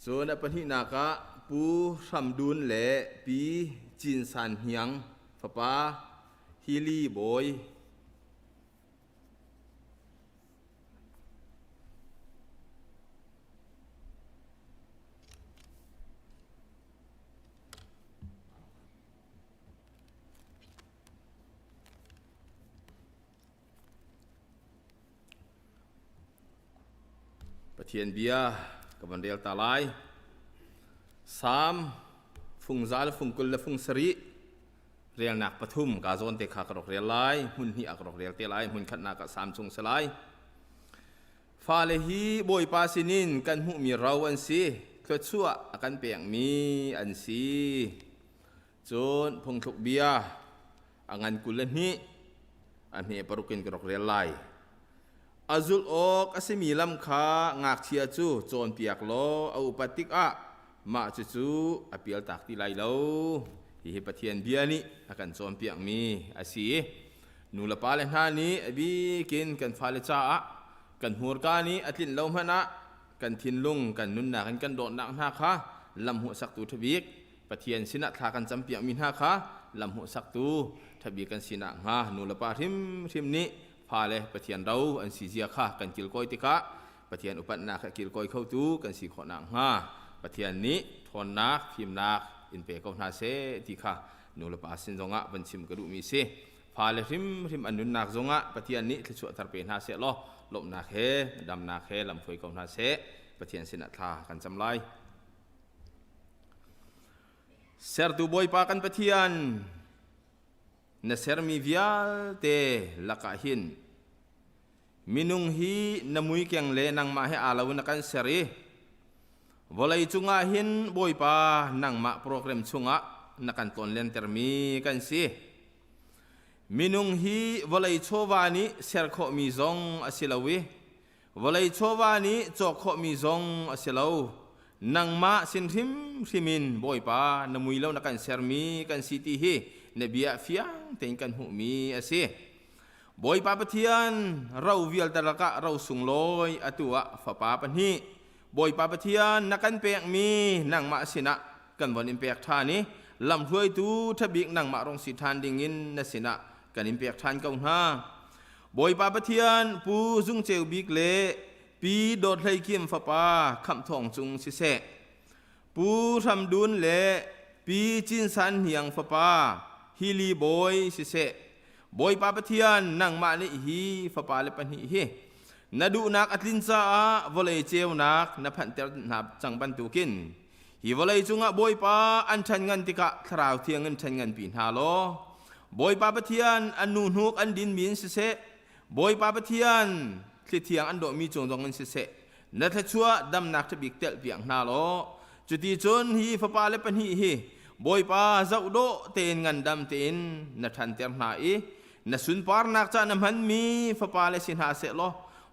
Cun a pahnihnak ah Pu Hram Dun le Pi Cin San Hniang fapa Hili Bawi. Pathian bia ka van rel ta lai. Salm fungza le fungkul le fung sarih relnak pathum ka zawn te kha ka rak rel lai. Hmun hnih ah ka rak rel te lai. Hmun khatnak ah Salm chung si lai. Fale hi Bawipa sinin kan hmuhmi ro an si. Thluachuah a kan pekmi an si. Cun phungthluk bia a ngan 22 a hme paruk in ka rak rel lai. A zulh awk a simi lam kha ngakchia cu cawnpiak law a upat tikah mah cucu a pialtak ti lai lo. Hihi Pathian bia nih a kan cawnpiakmi a si. Nu le pa le hna nih a bikin kan fale caah kan hmurka nih a tlinh lo hmanh ah kan thinlung kan nunnak in kan dawtnak hna kha lam hmuhsaktu ṭhabik Pathian sinah thla kan campiakmi hna kha lam hmuhsaktu ṭhabik kan si nakhnga nu le pa hrimhrim nih fale Pathian ro an si zia kha kan kilkawi tikah Pathian upatnak he kilkawi khotu kan si khawh nakhnga Pathian nih ṭhawnnak fimnak in pe ko hna seh ti kha nu le pa sin zongah van chim ka duhmi si. Fale hrimhrim an nunnak zongah Pathian nih thluachuah thar pe hna seh law lawmhnak he damnak he lamhruai ko hna seh. Pathian sinah thla kan cam lai. Sertu Bawipa kan Pathian, Na sermi vialte lakah hin minung hi na muikeng le nangmah he aa lo in na kan ser i vawlei cungah hin Bawipa nangmah program chungah na kan tlawnlentermi kan si. Minung hi vawlei chawva nih ser khawhmi zong a si lo i vawlei chawva nih cawk khawhmi zong a si lo. Nangmah sin hrimhrim in Bawipa na mui lo na kan sermi kan si ti hi na bia fiang tein kan hmuhmi a si. Bawipa Pathian ro vialte lakah ro sunglawi atu ah fapa pahnih Bawipa Pathian na kan pekmi nangmah sinah kan von in pek ṭhan i lamhruaitu ṭhabik nangmah rong si ṭhan dingin na sinah kan in pek ṭhan ko hna. Bawipa Pathian Pu Zung Ceu Bik le Pi Dawt Hlei Kim fapa Khamh Thawng Cung siseh, Pu Hram Dun le Pi Cin San Hniang fapa Hili Bawi siseh, Bawipa Pathian nangmah nih hi fapa le pahnih hi na duhnak a tlin caah vawlei ceunak na phanhter hna cang bantukin hi vawlei cungah Bawipa an ṭhan ngan tikah Thlarau Thiang in ṭhan nganpi hna law Bawipa Pathian an nu hnuk an dinmi in siseh Bawipa Pathian thlithiang an dawhmi cung zong in siseh na thluachuah damnak ṭhabik telh piak hna law cuti cun hi fapa le pahnih hi Bawipa zoh dawh tein ngandam tein na ṭhanter hna i na sunparnak ca na hmanmi fapa le si hna seh law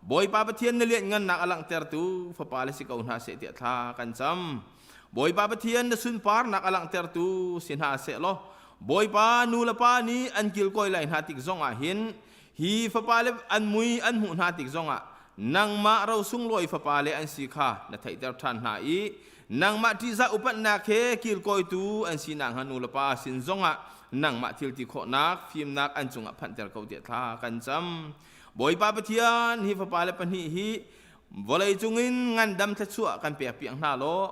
Bawipa Pathian na lianhngannak a langhtertu fapa le si ko hna seh tiah thla kan cam. Bawipa Pathian na sunparnak a langhtertu si hna seh law Bawipa nu le pa nih an kilkawi lai hna tik zongah hin hi fapa le an mui an hmuh hna tik zongah nangmah ro sunglawi fapa le an si kha na theihter ṭhan hna i nangmah ṭihzah upatnak he kilkawitu an si nakhnga nu le pa sin zongah nangmah thil ti khawhnak fimnak an cungah phanhter ko tiah thla kan cam. Bawipa Pathian hi fapa le pahnih hi vawlei cungin ngandam thluachuah kan pek piak hna law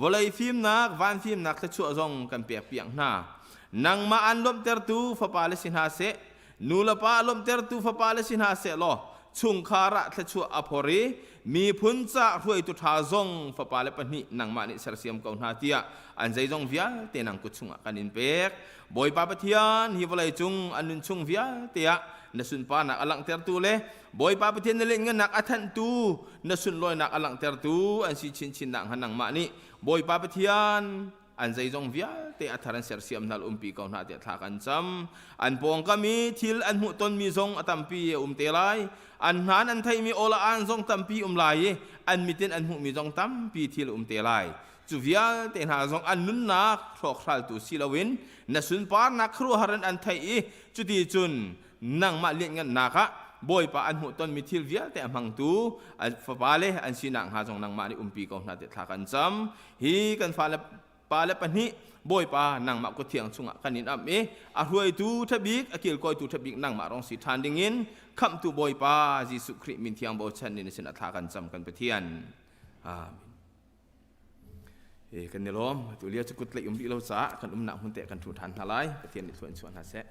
vawlei fimnak van fimnak thluachuah zong kan pek piak hna. Nangmah an lawmhtertu fapa le si hna seh nu le pa lawmhtertu fapa le si hna seh law chungkhar ah thluachuah a phor i miphun ca hruaitu ṭha zong fapa le pahnih nangmah nih sersiam ko hna tiah an zeizong vialte nang kut chungah kan in pek. Bawipa Pathian hi vawlei cung an nun chung vialte ah na sunparnak a langhtertu le Bawipa Pathian na lianhngannak a thanhtu na sunlawinak a langhtertu an si chinchin nakhnga nangmah nih Bawipa Pathian an zeizong vialte a thar an sersiam hna umpi ko hna tiah thla kan cam. An pawngkam i thil an hmuh tonmi zong a tampi a um te lai. An hnan an theihmi awla an zong tampi um lai i an mit in an hmuhmi zong tampi thil um te lai. Cu vialte hna zong an nunnak hrawkhraltu si loin na sunparnak khuaruahhar in an theih i cuti cun nangmah lianhngannak ah Bawipa an hmuh tonmi thil vialte a hmangtu an fapale an sinak hnga zong nangmah nih umpi ko hna tiah thla kan cam. Hi kan fale pale pahnih Bawipa nangmah kut thiang chungah kan in amh i a hruaitu ṭhabik a kilkawitu ṭhabik nangmah rong si ṭhan dingin khamhtu Bawipa Jesuh Khrih min thiang bochan in sin a thla kan cam kan Pathian. Amen. E, kan i lawm. Tu lio cu kut tlaih um rih lo caah kan umnak hmun te kan ṭhu ṭhan hna lai. Pathian nih thlua in chuah hna seh.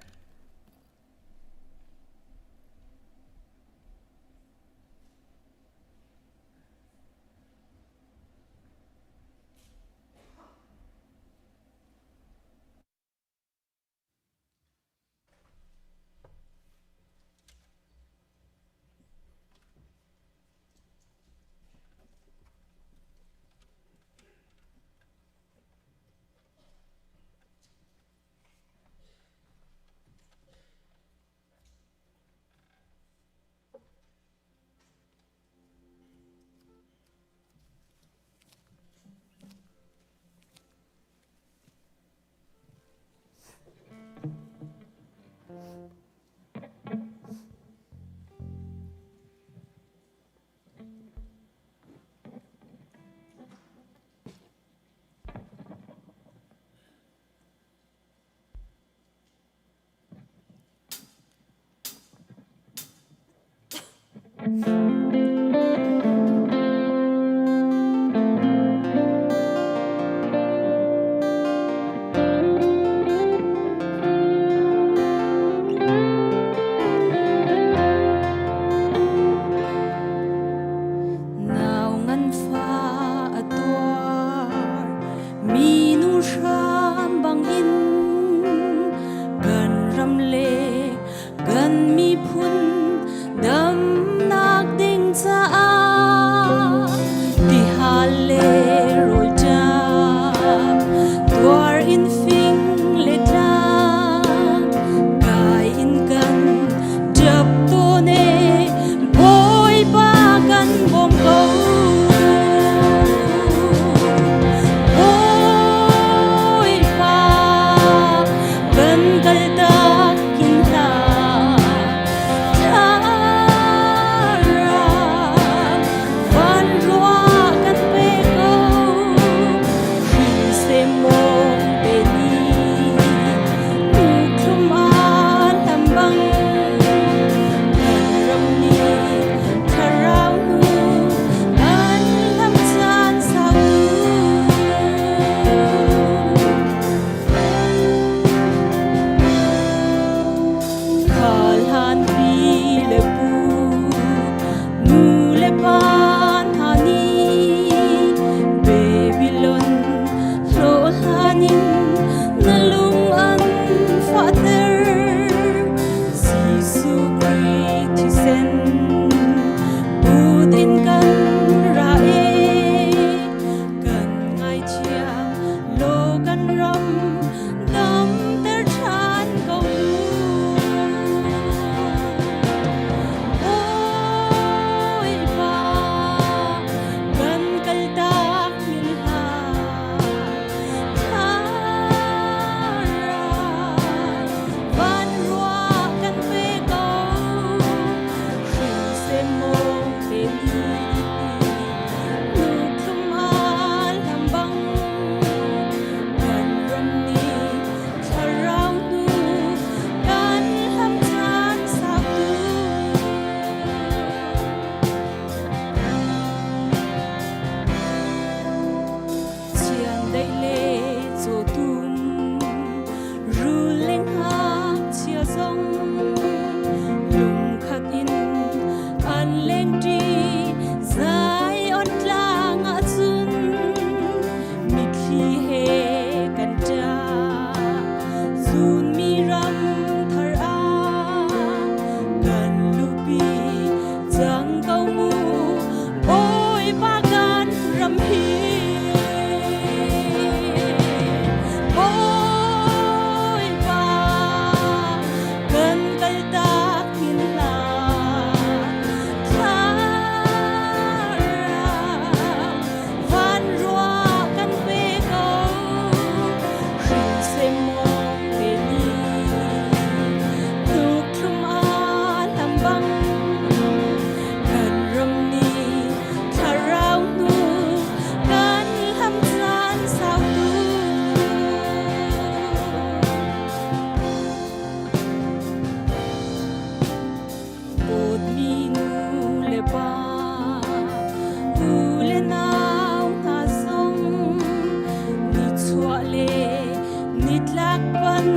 Nitlak pan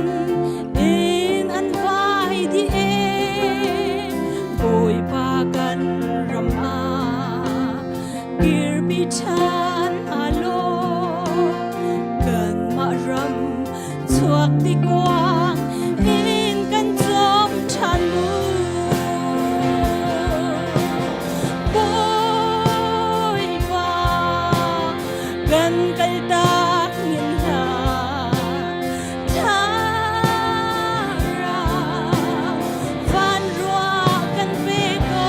in an vai dih e. Bawipa kan ram ah kirpi ṭhan a law. Kanmah ram chuak ti kuang in kan cawm ṭhan mu. Bawipa kan kaltak nin hlah. Thlarau van ruah kan pe ko.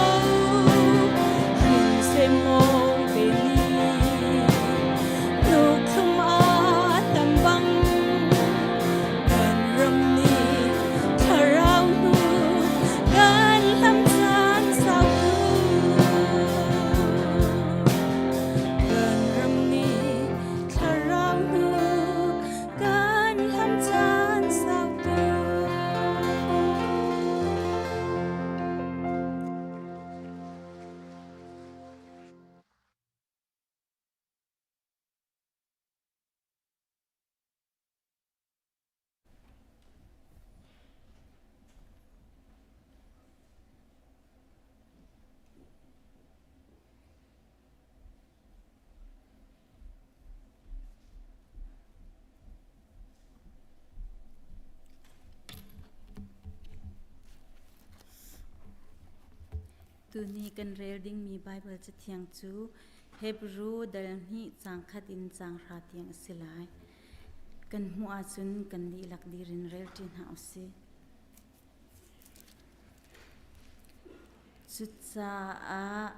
Hin mong pe ni nuk thlum a tam bang kan ram nih thlarau hnu kan hlam caan sau tu. Kan ram nih thlarau hnu kan hlam caan sau tu. Tuni kan rel dingmi Baibal Cathiang cu Hebru dal hnih caang khat in caang hra tiang a si lai. Kan hmuh ahcun kan dihlak dir in relṭi hna usih. Cucaah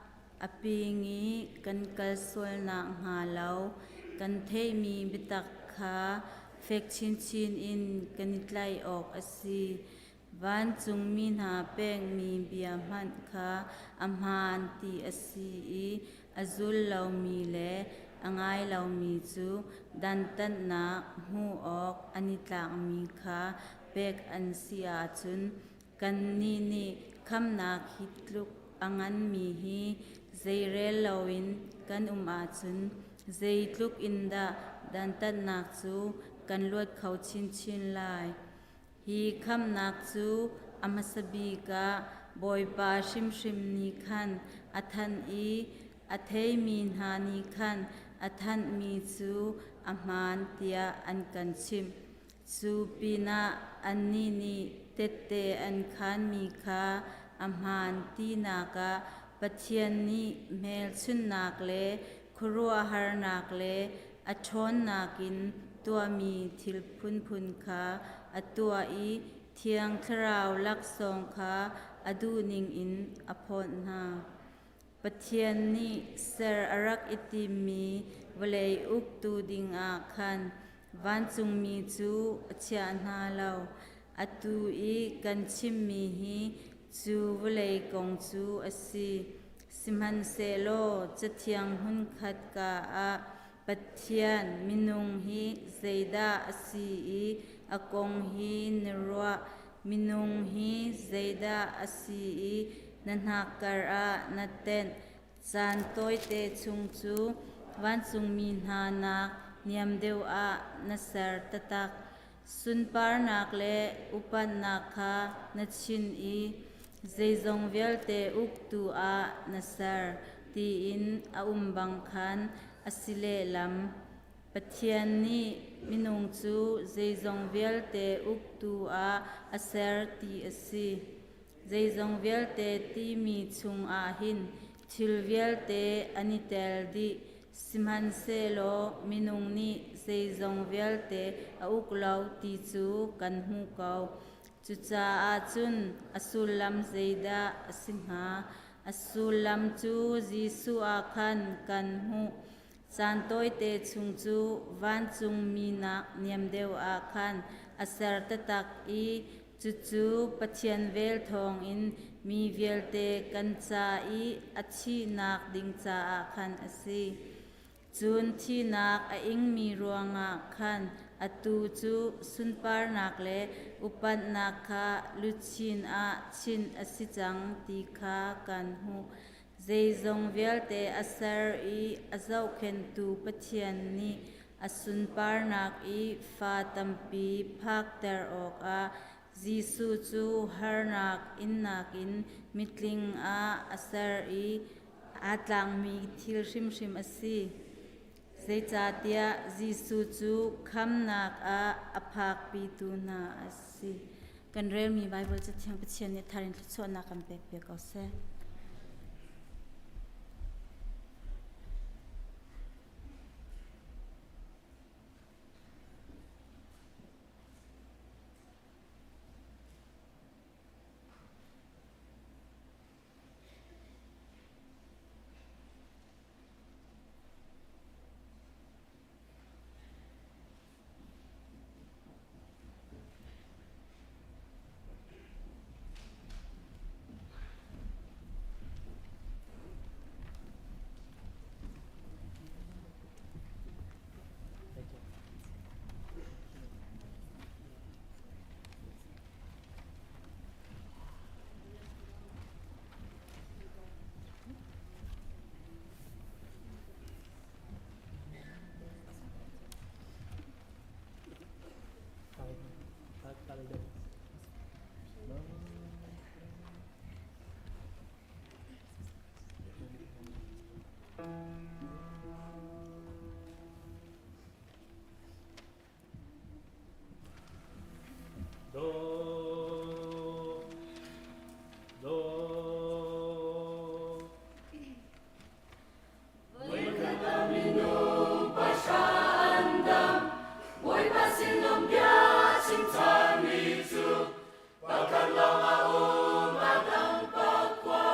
a ping i kan kal sualnak hnga lo kan theihmi biatak kha fek chinchin in kan i tlaih awk a si. Vancungmi hna pekmi bia hmanh kha a hmaan ti a si i a zul lomi le a ngai lomi cu dantatnak hmuh awk an i tlakmi kha pek an si ahcun kannih nih khamnak hi tluk a nganmi hi zeirel loin kan um ahcun zeitluk in dah dantatnak cu kan luat kho chinchin lai. Hi khamnak cu a hmasa bik ah Bawipa hrimhrim nih khan a thanh i a theimi hna nih khan a thanhmi cu a hmaan tiah an kan chimh. Cu pinah annih nih tette an khaanmi kha a hmaan tinak ah Pathian nih hmelchunhnak le khuaruahharnak le a ṭhawnnak in tuahmi thil phunphun kha a tuah i Thiang Thlarau laksawng kha a duhning in a phawt hna. Pathian nih ser a rak i timmi vawlei uktu dingah khan vancungmi cu a chiah hna lo. Atu i kan chimmi hi cu vawlei kong cu a si. Sihmanhsehlaw Cathiang hmunkhat ka ah Pathian minung hi zeidah a si i a kong hi na ruah? Minung hi zeidah a si i na hnakkar ah na tenh? Caan tawite chung cu vancungmi hna nak niam deuh ah na ser taktak. Sunparnak le upatnak kha na chinh i zeizong vialte uktu ah na ser tiin a um bang khan a si lehlam. Pathian nih minung cu zeizong vialte uktu ah a ser ti a si. Zeizong vialte timi chungah hin thil vialte an i tel dih. Sihmanhsehlaw minung nih zeizong vialte a uk lo ti cu kan hmuh ko. Cucaah cun a sullam zeidah a si hnga? A sullam cu Jesuh ah khan kan hmuh. Caan tawite chung cu vancung minak niam deuh ah khan a ser taktak i cucu Pathian vel thawngin mi vialte kan ca i a thihnak ding caah khan a si. Cun thihnak a ingmi ruangah khan atu cu sunparnak le upatnak kha luchin ah chinh a si cang ti kha kan hmuh. Zeizong vialte a ser i a zohkhenhtu Pathian nih. A sunparnak i fa tampi phakter awkah Jesuh cu harnak innak in mitling ah a ser i aa tlakmi thil hrimhrim a si. Zeicahtiah Jesuh cu khamnak ah a phakpitu hna a si. Kan relmi Baibal Cathiang Pathian nih thar in thluachuahnak kan pekpiak ko seh. Do, do. Bawipa sin lawm bia chim ṭhanmi cu pakhat lawng a um a dang pakua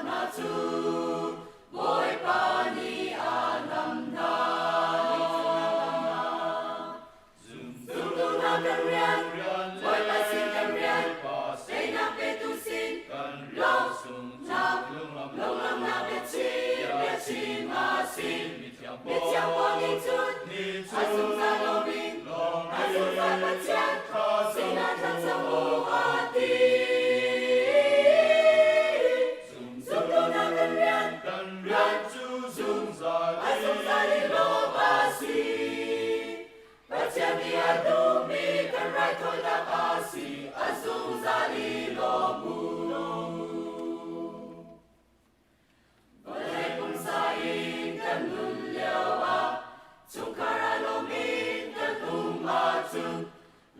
hna cu Bawipa nih a lam hna. Zumtu hna kan rian, Bawipa sin kan rian, teinak petu sin lawmhnak, lunglawmhnak biachim, biachim a si. Mithiang Paul nih cun a zungzal lomi, a zungzal Pathian sinah thlacam u a ti. Zumtu hna kan rian, rian cu zungzal a zungzal i lawm a si. Pathian nih a duhmi kan raithawinak a si, a zungzal i lawm u. Vawlei pumsa in kan nun lioah chungkhar ah lawm in kan um ahcun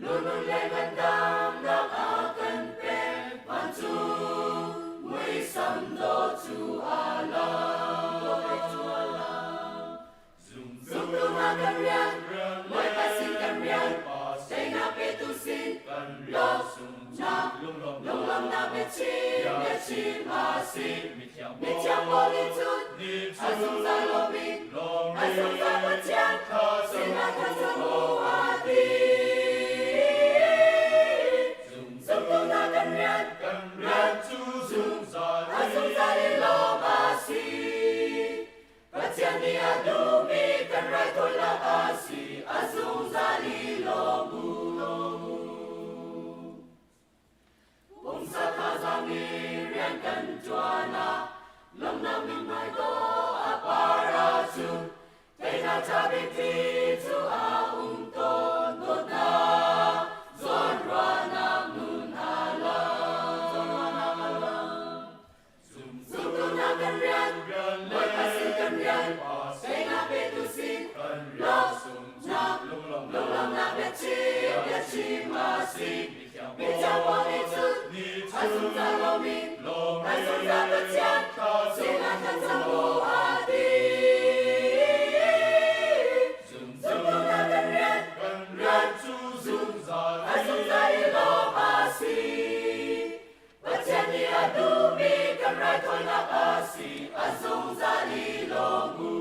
lunun le ngandamnak a kan pek vancung muisam dawh cu a lang. Zumtu hna kan rian, Bawipa sin kan rian, teinak petu sin lawmhnak, lunglawmhnak biachim, biachim a si. Mithiang Paul nih cun a zungzal lawm in a zungzal Pathian sinah thlacam u a ti. Zumtu hna kan rian, rian cu zungzal a zungzal in lawm a si. Pathian nih a duhmi kan raithawinak a si, a zungzal i lawm u. Pumsa thazaang in rian kan ṭuan ah, lawmhnak mithmai dawh a par ahcun, teinak ṭha bik ti cu a um tawn. Dawtnak, zawnruahnak nun a lang. Zawnruahnak a lang. Zumtu hna kan rian, Bawipa sin kan rian, teinak petu sin, lawmhnak, lunglawmhnak biachim, biachim a si. Mithiang Paul nih cun a zungzal lomi, a zungzal Pathian sinah thlacam u a ti. Zumtu hna kan rian, rian cu zungzal a zungzal i lawm a si. Pathian nih a duhmi kan raithawinak a si, a zungzal i lawm u.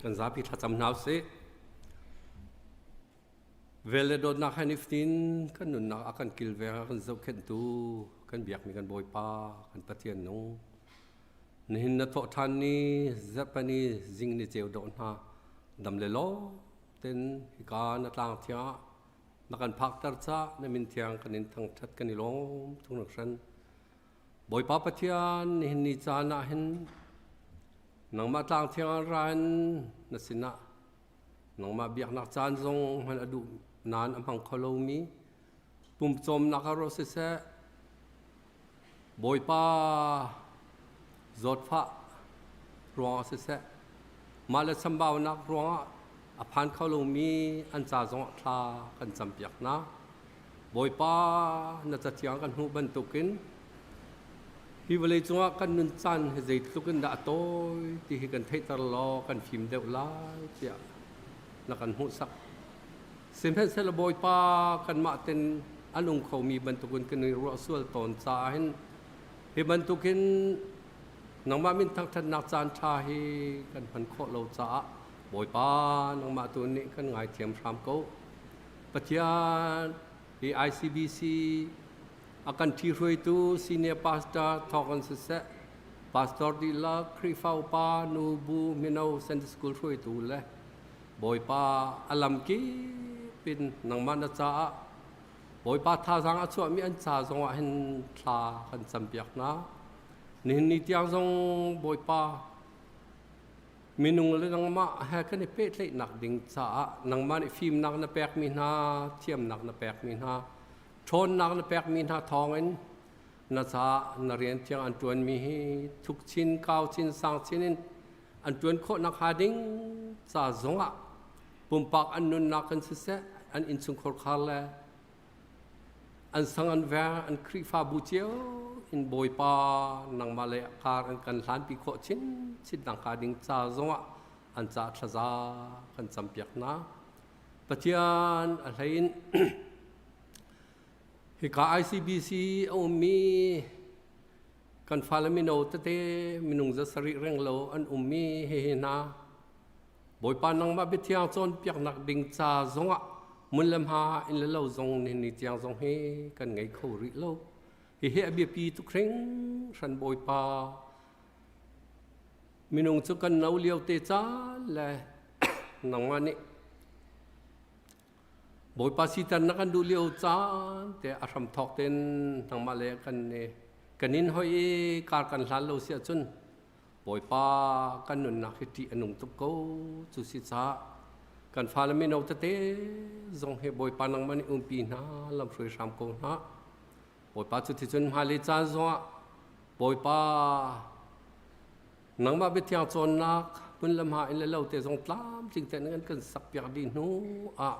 Kan zapi thlacam hna usih. Vel le dawtnak he niftin kan nunnak a kan kilveng a kan zohkhenhtu kan biakmi kan Bawipa kan Pathian nung. Nihin na thawh ṭhan ni zarhpani zing ni ceu dawh hna dam le law ten hika na tlang thiang ah na kan phakter ca na min thiang kan in thangṭhat kan i lawm tung hringhran. Bawipa Pathian nihin ni caan ah hin nangmah tlang thiang ah ra in na sinah nangmah biaknak caan zong hman a duh nain a hmang kho lomi pumcawmnak ah ruah siseh Bawipa zawtfah ruangah siseh mah le chambaunak ruangah a phan kho lomi an ca zongah thla kan campiak hna. Bawipa na cathiang kan hmuh bantukin hi vawlei cungah kan nun caan hi zeitluk in dah a tawi ti hi kan theihter law kan fim deuh lai tiah na kan hmuhsak. Sihmanhsehlaw Bawipa kanmah ten a nung khomi bantukin kan i ruah sual tawn caah hin hi bantukin nangmah min thangṭhatnak caan ṭha hi kan hman khawh lo caah Bawipa nangmah tu nih kan ngaithiam hram ko. Pathian hi ICBC a kan ṭhihruaitu senior pastor thawk in siseh pastor dihlak Khrihfa upa nu bu mino Sunday school hruaitu le Bawipa a lamkip in nangmah na caah Bawipa thazaang a chuahmi an ca zongah hin thla kan campiak hna. Nihin ni tiang zong Bawipa minung le nangmah he kan i pehtlaihnak ding caah nangmah nih fimnak na pekmi hna, thiamnak na pekmi hna, ṭhawnnak na pekmi hna thawngin na caah na rian thiang an ṭuanmi hi thuk chin, kau chin, sang chin in an ṭuan khawh nakhnga ding ca zongah pumpak an nunnak kan siseh an innchungkhar khar le an sang an veng an Khrihfabu cio in Bawipa nangmah le kar an kan hlanpi khawh chin chin nakhnga ding ca zongah an ca thlaza kan campiak hna. Pathian a hlei in hika ICBC a ummi kan fale mino tete minung za sarih reng lo an ummi hihi hna Bawipa nangmah biathiang cawnpiaknak ding ca zongah mun le hma in le lo zong nihin ni tiang zong hi kan ngei kho rih lo. Hihi a biapi tuk hringhran Bawipa. Minung cu kan no lio te caan le nangmah nih Bawipa sitan na kan duh lio caan te a hram thawk ten nangmah le kan kan in hoi i kar kan hlan lo si ahcun Bawipa kan nunnak hi ṭih a nung tuk ko cu si caah kan fale mino tete zong hi Bawipa nangmah nih umpi hna lamhruai hram ko hna Bawipa cu ti cun hmailei caan zongah Bawipa Nangmah biathiang cawnnak hmun le hma in le lo te zong tlamtling tein kan kan sakpiak dih hnu ah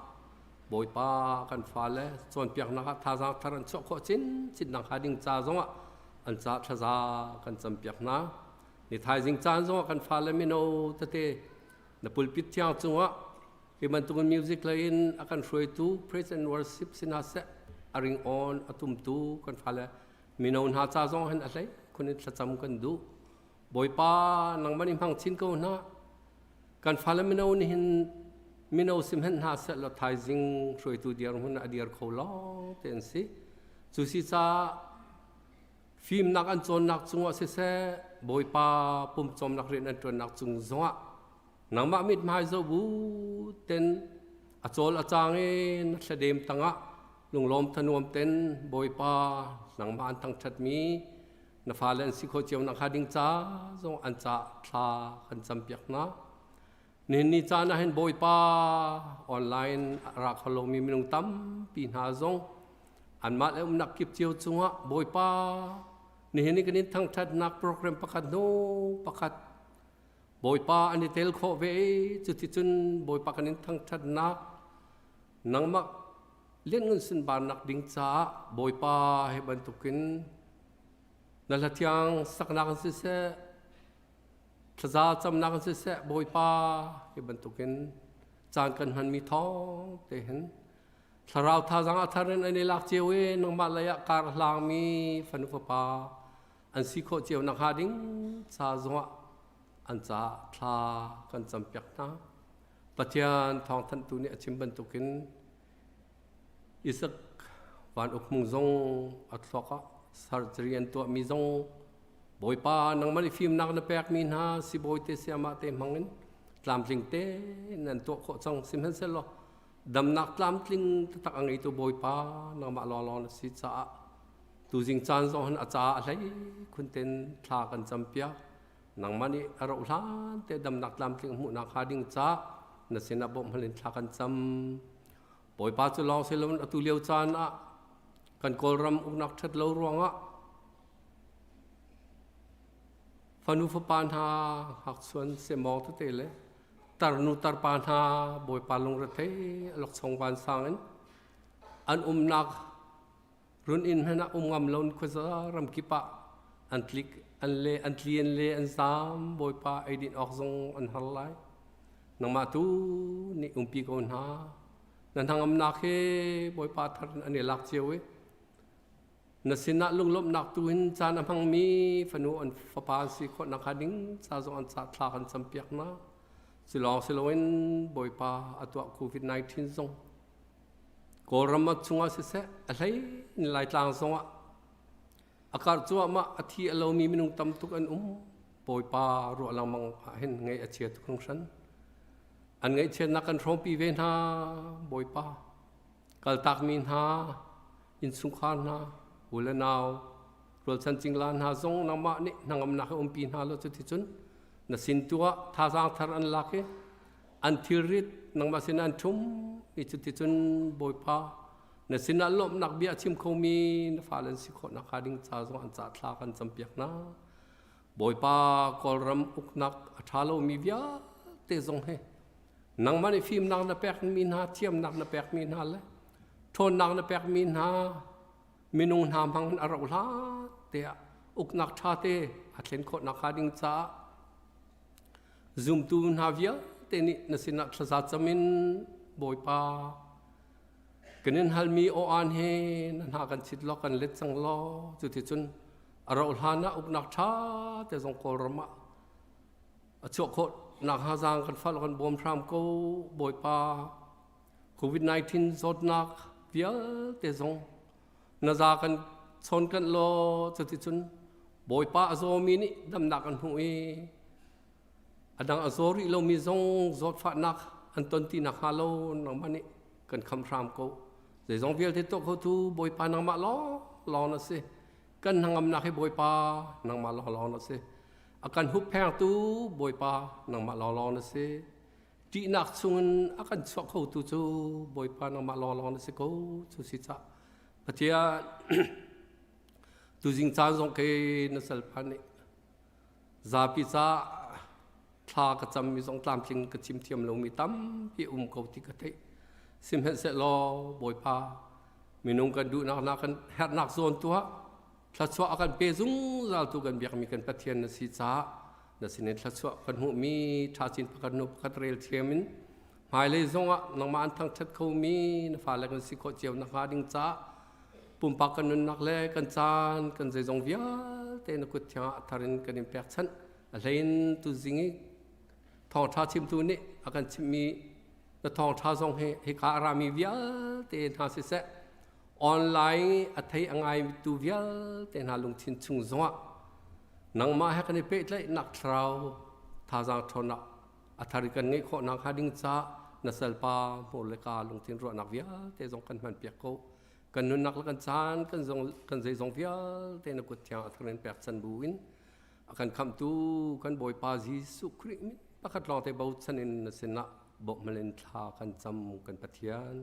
Bawipa kan fale cawnpiaknak ah thazaang thar an chuah khawh chinchin nakhnga ding ca zongah an ca thlaza kan campiak hna. Ni thaizing caan zongah kan fale mino tete na pulpit thiang cungah hi bantukin music lei in a kan hruaitu praise and worship si hna seh a ring on a tumtu kan fale mino hna ca zong hin a hlei khun in thlacam kan duh. Bawipa nangmah nih hmang chin ko hna. Kan fale mino nih hin mino sim hen hna seh law thaizing hruaitu dirhmun a dir kho lawng te an si. Cu si caah fimnak an cawnnak cungah siseh Bawipa pumcawmnak rian an ṭuannak cung zongah nangmah mithmai zoh bu ten a cawl a cang i na thladem tangah lunglawm thanuam ten Bawipa nangmah an thangṭhatmi na fale an si khawh cio nakhnga ding ca zong an ca thla kan campiak hna. Nihin ni caan ah hin Bawipa online ra kho lomi minung tampi hna zong anmah le umnak kip cio cungah Bawipa nihin ni kan in thangṭhatnak program pakhat hnu pakhat Bawipa an i tel khawh ve cuticun Bawipa kan in thangṭhatnak nangmah lianngan sunparnak ding caah Bawipa he bantukin na hlathiang saknak in siseh thlaza camnak in siseh Bawipa hi bantukin caan kan hmanmi thawng te hin thlarau thazaang a thar in an i lak cio i nangmah lei ah kar a hlangmi fanu fapa an si khawh cio nakhnga ding ca zongah. an caah thla kan campiak hna. Pathian thawngthanhtu nih a chim bantukin Isak Van Uk Hmung zong a thluak ah surgery an tuahmi zong Bawipa nangmah nih fimnak na pekmi hna sibawi te sayamah te hmangin tlamtling tein an tuah khawh cang. Sihmanhsehlaw damnak tlamtling taktak a ngeitu Bawipa nangmah lawnglawng na si caah tuzing caan zong hin a caah a hlei khun ten thla kan campiak. Nangmah nih a rauh hlan te damnak tlamtling hmuhnak hnga ding caah na sinah bawmh hal in thla kan cam. Bawipa cu lawng si loin atu lio caan ah kan Kawlram uknak ṭhat lo ruangah fanu fapa hna ngakchuan semawng tete le tarnu tarpa hna Bawipa lungrethei alokchong vansang in an umnak run inn hmanh ah um ngam lo in khuaza ramkip ah an tlik an le an tli an le an zaam Bawipa eidin awk zong an har lai. Nangmah tu nih umpi ko hna. Na hnangamnak he Bawipa thar in an i lak cio i na sinah lunglawmhnak tu in caan a hmangmi fanu an fapa an si khawh nakhnga ding ca zong an ca thla kan campiak hna. Cu lawng si loin Bawipa a tuah COVID-19 zong Kawlram chungah siseh a hlei in Laitlang zongah a karh cuahmah a thi a lomi minung tam tuk an um. Bawipa ruah lengmang ah hin ngaih a chia tuk hringhran. An ngaihchiatnak kan hrawmpi ve hna Bawipa. Kaltakmi hna, innchungkhar hna, u le nau, rualchan cingla hna zong nangmah nih hnangamnak he umpi hna law cuticun na sin tu ah thazaang thar an lak i an thilrit nangmah sin an ṭhum i cuticun Bawipa na sinah lawmhnak bia a chim khomi na fale an si khawh nakhnga ding ca zong an ca thla kan campiak hna. Bawipa Kawlram uknak a ṭha lomi vialte zong hi nangmah nih fimnak na pekmi hna, thiamnak na pekmi hna le ṭhawnnak na pekmi hna minung hna hmang in a rauh hlan te ah uknak ṭha te a thlen khawh nakhnga ding caah Zumtu hna vialte nih na sinah thlaza cam in Bawipa kan in halmi aw-aan he na hna kan chit law kan let cang law cuticun a rauh hlan ah uknak ṭha te zong Kawlram ah a chuah khawh nakhnga zaang kan fal kan bawm hram ko Bawipa COVID-19 zawtnak vialte zong na za kan chawn kanh law cuticun Bawipa a zawmi nih damnak an hmuh i a dang a zaw rih lomi zong zawtfahnak an ton ti nakhnga lo nangmah nih kan kham hram ko. Zeizong vialte tuah khotu Bawipa nangmah lawng lawng na si. Kan hnangamnak hi Bawipa nangmah lawng lawng na si. A kan hupphengtu Bawipa nangmah lawng lawng na si. Ṭihnak chungin a kan chuah khotu cu Bawipa nangmah lawnglawng na si ko cu si cah Pathian tuzing caan zong ke na salpa nih zapi ca thla ka cammi zong tlamtling ka chim thiam lomi tampi um ko ti ka theih sihmanhsehlaw Bawipa minung kan duhnak na kan herhnak zawn tuah thluachuah a kan pe zungzal tu kan biakmi kan Pathian na si caah na sinin thluachuah kan hmuhmi ṭha chin pakhat hnu pakhat rel thiam in hmailei zongah nangmah an thangṭhat khomi na fale kan si khawh cio nakhnga ding caah pumpak kan nunnak le kan caan kan zeizong vialte na kut thiang ah thar in kan in pekchanh a hlein tuzing i thawngṭha chimtu nih a kan chimhmi na thawngṭha zong hi hika a rami vialte hna siseh online a thei a ngaitu vialte hna lungthin chung zongah nangmah he kan i pehtlaihnak thlarau thazaang ṭhawnnak a thar i kan ngeih khawh nakhnga ding caah na salpa hmur le ka lungthin ruahnak vialte zong kan hmanpiak ko kan nunnak le kan caan kan zong kan zeizong vialte na kut thiang a thar in pek chan bu in a kan khamhtu kan Bawipa Jesuh Khrih min pakhat lawng te bochan in na sinah bawmh in thla kan cam kan Pathian.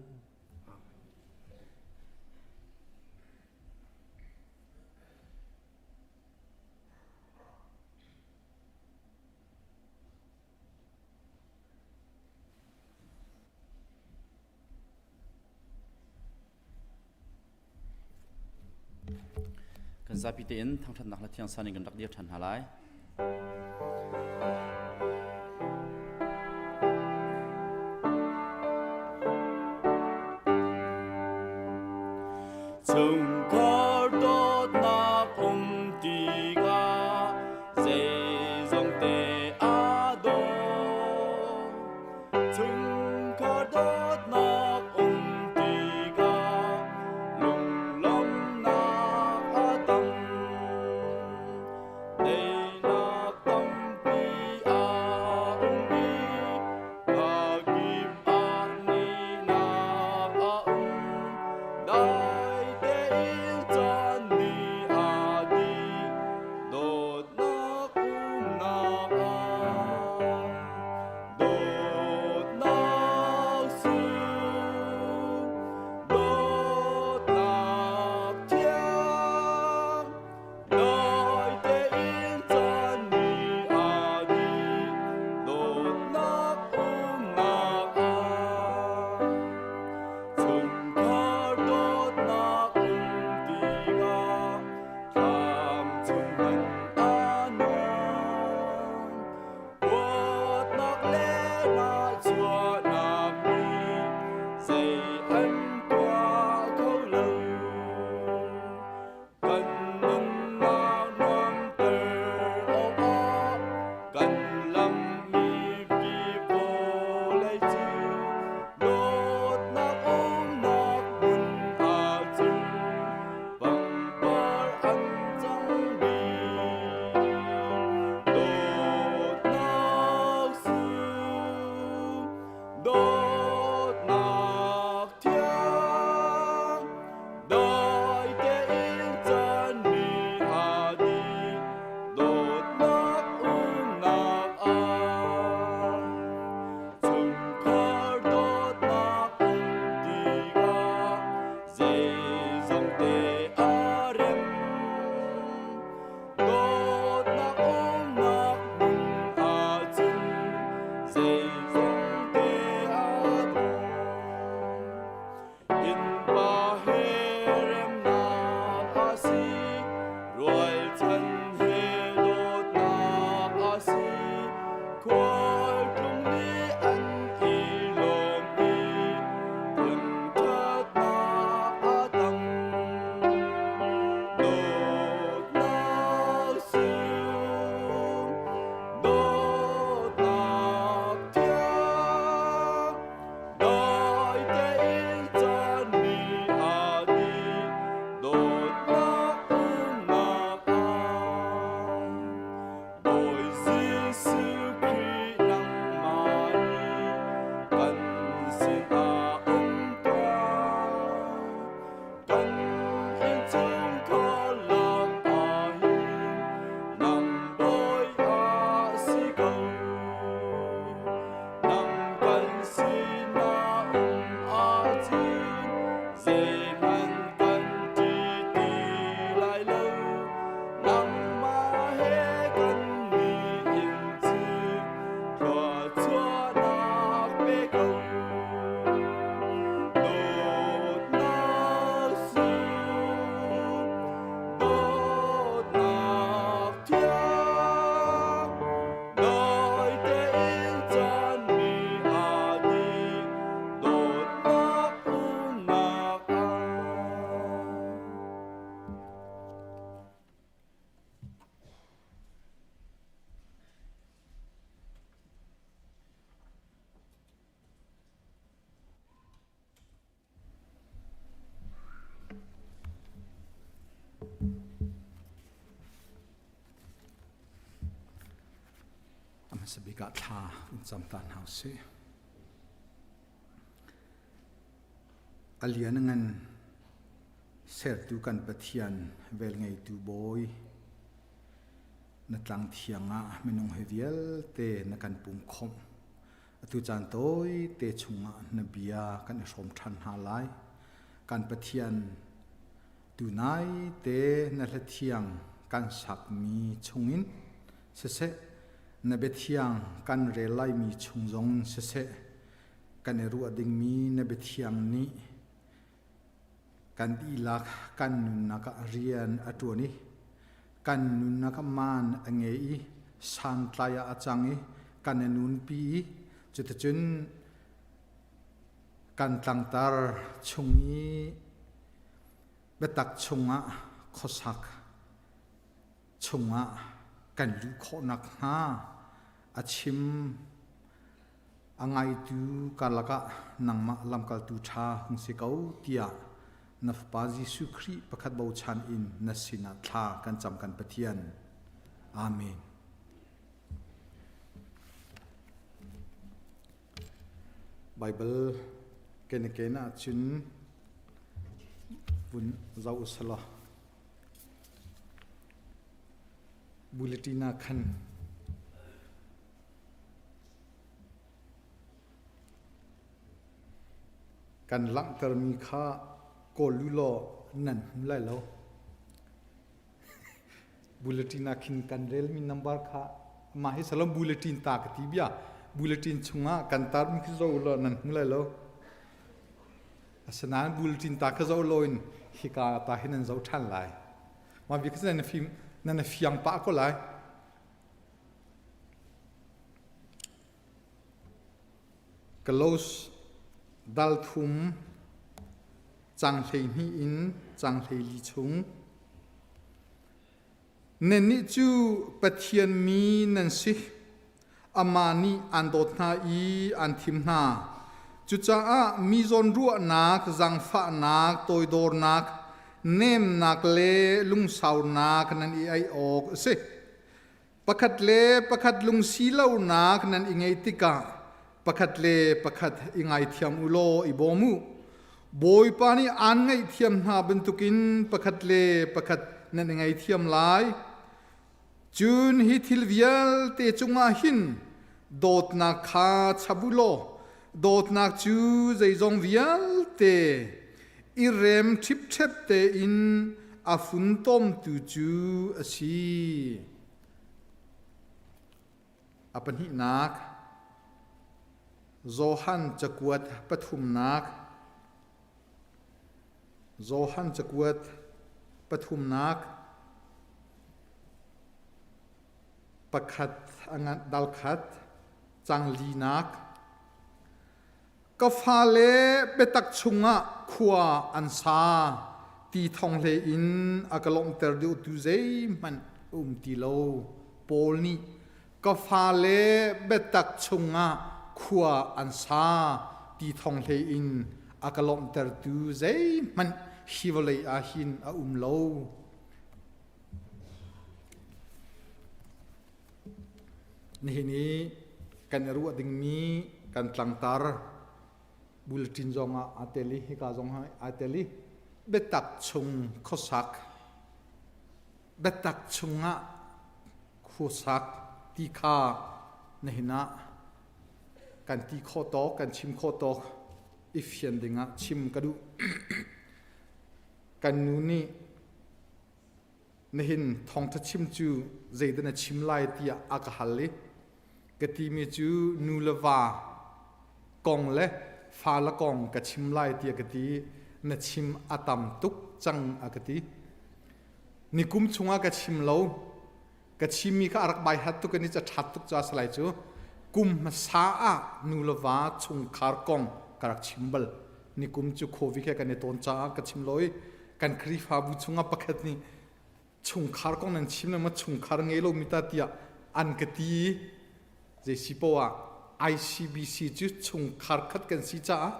Kan zapi tein thangṭhatnak le thiangsan in kan rak dir ṭhan hna lai. Chungkhar dawtnak um tikah zeizong te a. Chungkhar dawtnak um tikah lunglawmhnak a tam. Teinak tampi a um i kakip ah nihnak a um. Dai tein caan ni a dih, dawtnak umnak ah. Dawtnak sung, dawtnak thiang, dai tein caan ni a dih, dawtnak umnak ah. Chungkhar dawtnak um tikah thlam chung hmanh a nuam. Huatnak le nahchuahnak nih zei an tuah kho lo. Kan nunnak nuamter awkah kan lammi kip vawlei cu dawtnak umnak hmun ahcun pangpar an cang dih. Dawtnak sung, dawtnak thiang, dai tein caan ni a dih, dawtnak umnak ah. Chungkhar dawtnak um tikah zeizong te a rem. Dawtnak umnak hmun ahcun zeizong te a dawm. Innpa he remnak a si, rualchan he dawtnak a si. Khualtlung nih an i lawm i thangṭhatnak a tam. Dawtnak sung, dawtnak thiang, dai tein caan ni a dih, dawtnak umnak ah. Bawi Jesuh Khrih nangmah nih kan sinah um tuah. Kan innchungkhar lak ahhin nang bawi ah si ko. Nang kan sinah um ahcun zeihmanh kan ṭih ti lai lo. Nangmah he kan nih in cu thluachuahnak pe ko. Dawtnak sung, dawtnak thiang, dai tein caan ni a dih, dawtnak umnak ah. A hmasa bik ah thla in cam ta hna usih. A lian ngan sertu kan Pathian velngeitu Bawi na tlang thiang ah minung he vialte na kan pumkhomh. Atu caan tawi te chungah na bia kan i hrawm ṭhan hna lai. Kan Pathian tunai te na hlathiang kan sakmi chungin siseh na biathiang kan rel laimi chung zong siseh kan i ruah dingmi na biathiang nih kan dihlak kan nunnak ah rian a ṭuan i kan nunnak ah man a ngei i santlai ah a cang i kan i nunpi i cuticun kan tlangtar chung i biatak chungah khuasak chungah kan luh khawh nakhnga a chim. A ngaitu karlak ah nangmah lamkaltu ṭha hung si ko tiah na Fapa Jesuh Khrih pakhat bochan in na sinah thla kan cam kan Pathian. Amen. Bible ken ken ah cun vun zoh usalaw bulletin ah khan Kan langhtermi kha kawl u law nan hmu lai lo. Bulletin ah khin kan relmi number kha mah hi salom bulletin ta ka ti bia. Bulletin chungah kan tarmi khi zoh u law nan hmu lai lo. Asinain bulletin ta kha zoh loin hika ta hi nan zoh ṭhan lai. Mah bia kha nan fim nan fiang pah ko lai. Kalos dal thum cang 12 in cang 14 chung. Nannih cu Pathian mi nan si. Amah nih aan dawt hna i aan thim hna. Cucaah mi zawnruahnak, zaangfahnak, toidornak, nemnak le lungsaunak nan i aih awk a si. Pakhat le pakhat lungsi lonak nan i ngeih tikah pakhat le pakhat i ngaithiam u law i bawm u. Bawipa nih aan ngaihthiam hna bantukin pakhat le pakhat nan i ngaithiam lai. Cun hi thil vialte cungah hin dawtnak kha chap u law dawtnak cu zeizong vialte i rem ṭhipṭhep tein a funtomtu cu a si. A pahnihnak, Johan cakuat pathumnak, Johan cakuat pathumnak, pakhat dal khat, cang linak, Ka fale biatak chungah khua an sa ti thawng hlei in a ka lawmhter deuhtu zeihmanh a um ti lo. Paul nih ka fale biatak chungah khua an sa ti thawng hlei in a ka lawmhtertu zeihmanh hi vawlei ah hin a um lo. Nihin i kan i ruah dingmi kan tlangtar bulletin zong ah aa tel i hika zong ah aa tel i biatak chung khuasak biatak chungah khuasak ti kha nihin ah kan ti khawh tawk kan chim khawh tawk i fian dingah chim ka duh. Kan nu nih Nihin thawngṭha chim cu zeidah na chim lai tiah a ka hal i ka timi cu nu le va kong le fale kong ka chim lai tiah ka ti i na chim a tam tuk cang a ka ti. Nikum chungah ka chim lo. Ka chimmi kha a rak baihat tuk i ca ṭhat tuk caah a si lai cu. Kum hmasa ah nu le va chungkhar kong ka rak chim bal. Nikum cu COVID he kan i tawn caah ka chim lo i kan Khrihfabu chungah pakhat nih chungkhar kong nan chim le ma chungkhar ngei lomi ta tiah an ka ti i zei si poah ah ICBC cu chungkhar khat kan si caah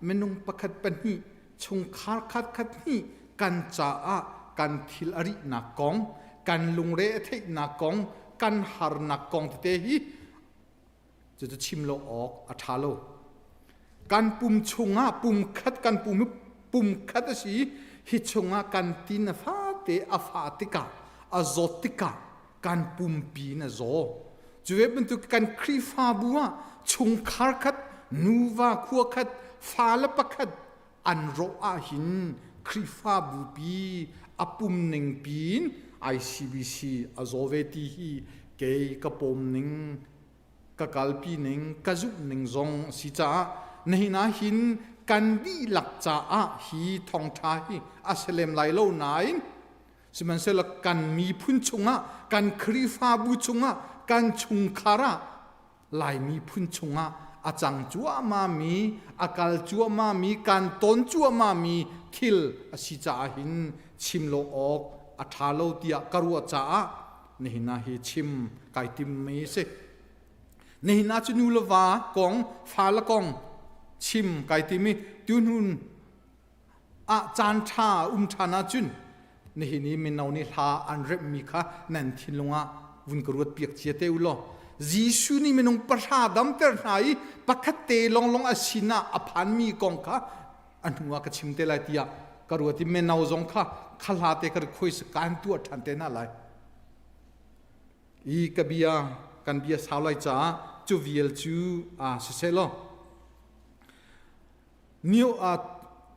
minung pakhat pahnih chungkhar khat khat hnih kan caah kan thil a rihnak kong kan lungre a theihnak kong kan harnak kong tete hi cucu chim lo awk a ṭha lo. Kan pum chungah pum khat kan pum hi pum khat a si hi chungah kan tin a fate a fa tikah a zawt tikah kan pumpi in a zaw. Cu ve bantuk kan Khrihfabu ah chungkhar khat nuva khua khat fale pakhat an rawh ahhin Khrihfabu pi a pum ning piin ICBC a zaw ve ti hi kei ka pawm ning ka kalpi ning ka zumh ning zong a si caah nihin ah hin kan dihlak caah hi thawngṭha hi a si lem lai lo nain sihmanhsehlaw kan miphun chungah kan Khrihfabu chungah kan chungkhar ah Lai miphun chungah a cang cuahmahmi, a kal cuahmahmi, kan ton cuahmahmi thil a si caah hin chim lo awk a ṭha lo tiah ka ruah caah nihin ah hi chim kai timmi a si. Nihin ah cu nu le va kong, fa le kong chim kai timi tunhun ah caan ṭha um ṭhan ahcun nihin i mino nih hla an remhmi kha nan thinlung ah vun ka ruat piak cia te u law Jesuh nih minung pahra damter hna i pakhat te longlong a sinah a phanmi kong kha a hnu ah ka chim te lai tiah ka ruat i mino zong kha kha hla te ka khoi kan tuah ṭhan te hna lai. I ka bia kan bia sau lai caah cu vial cu aa siseh law New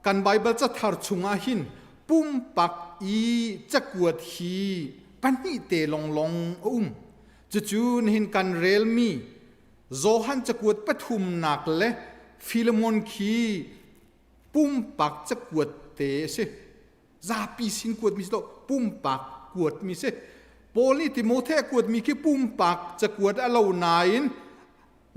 kan Baibal cathar chungah hin pumpak i cakuat hi pahnih te longlong a um. Cucu nihin kan relmi Johan cakuat pathumnak le Philemon khi pumpak cakuat te a si. Zapi sin kuatmi si lo, pumpak kuatmi si. Paul nih Timote a kuatmi khi pumpak cakuat a lo nain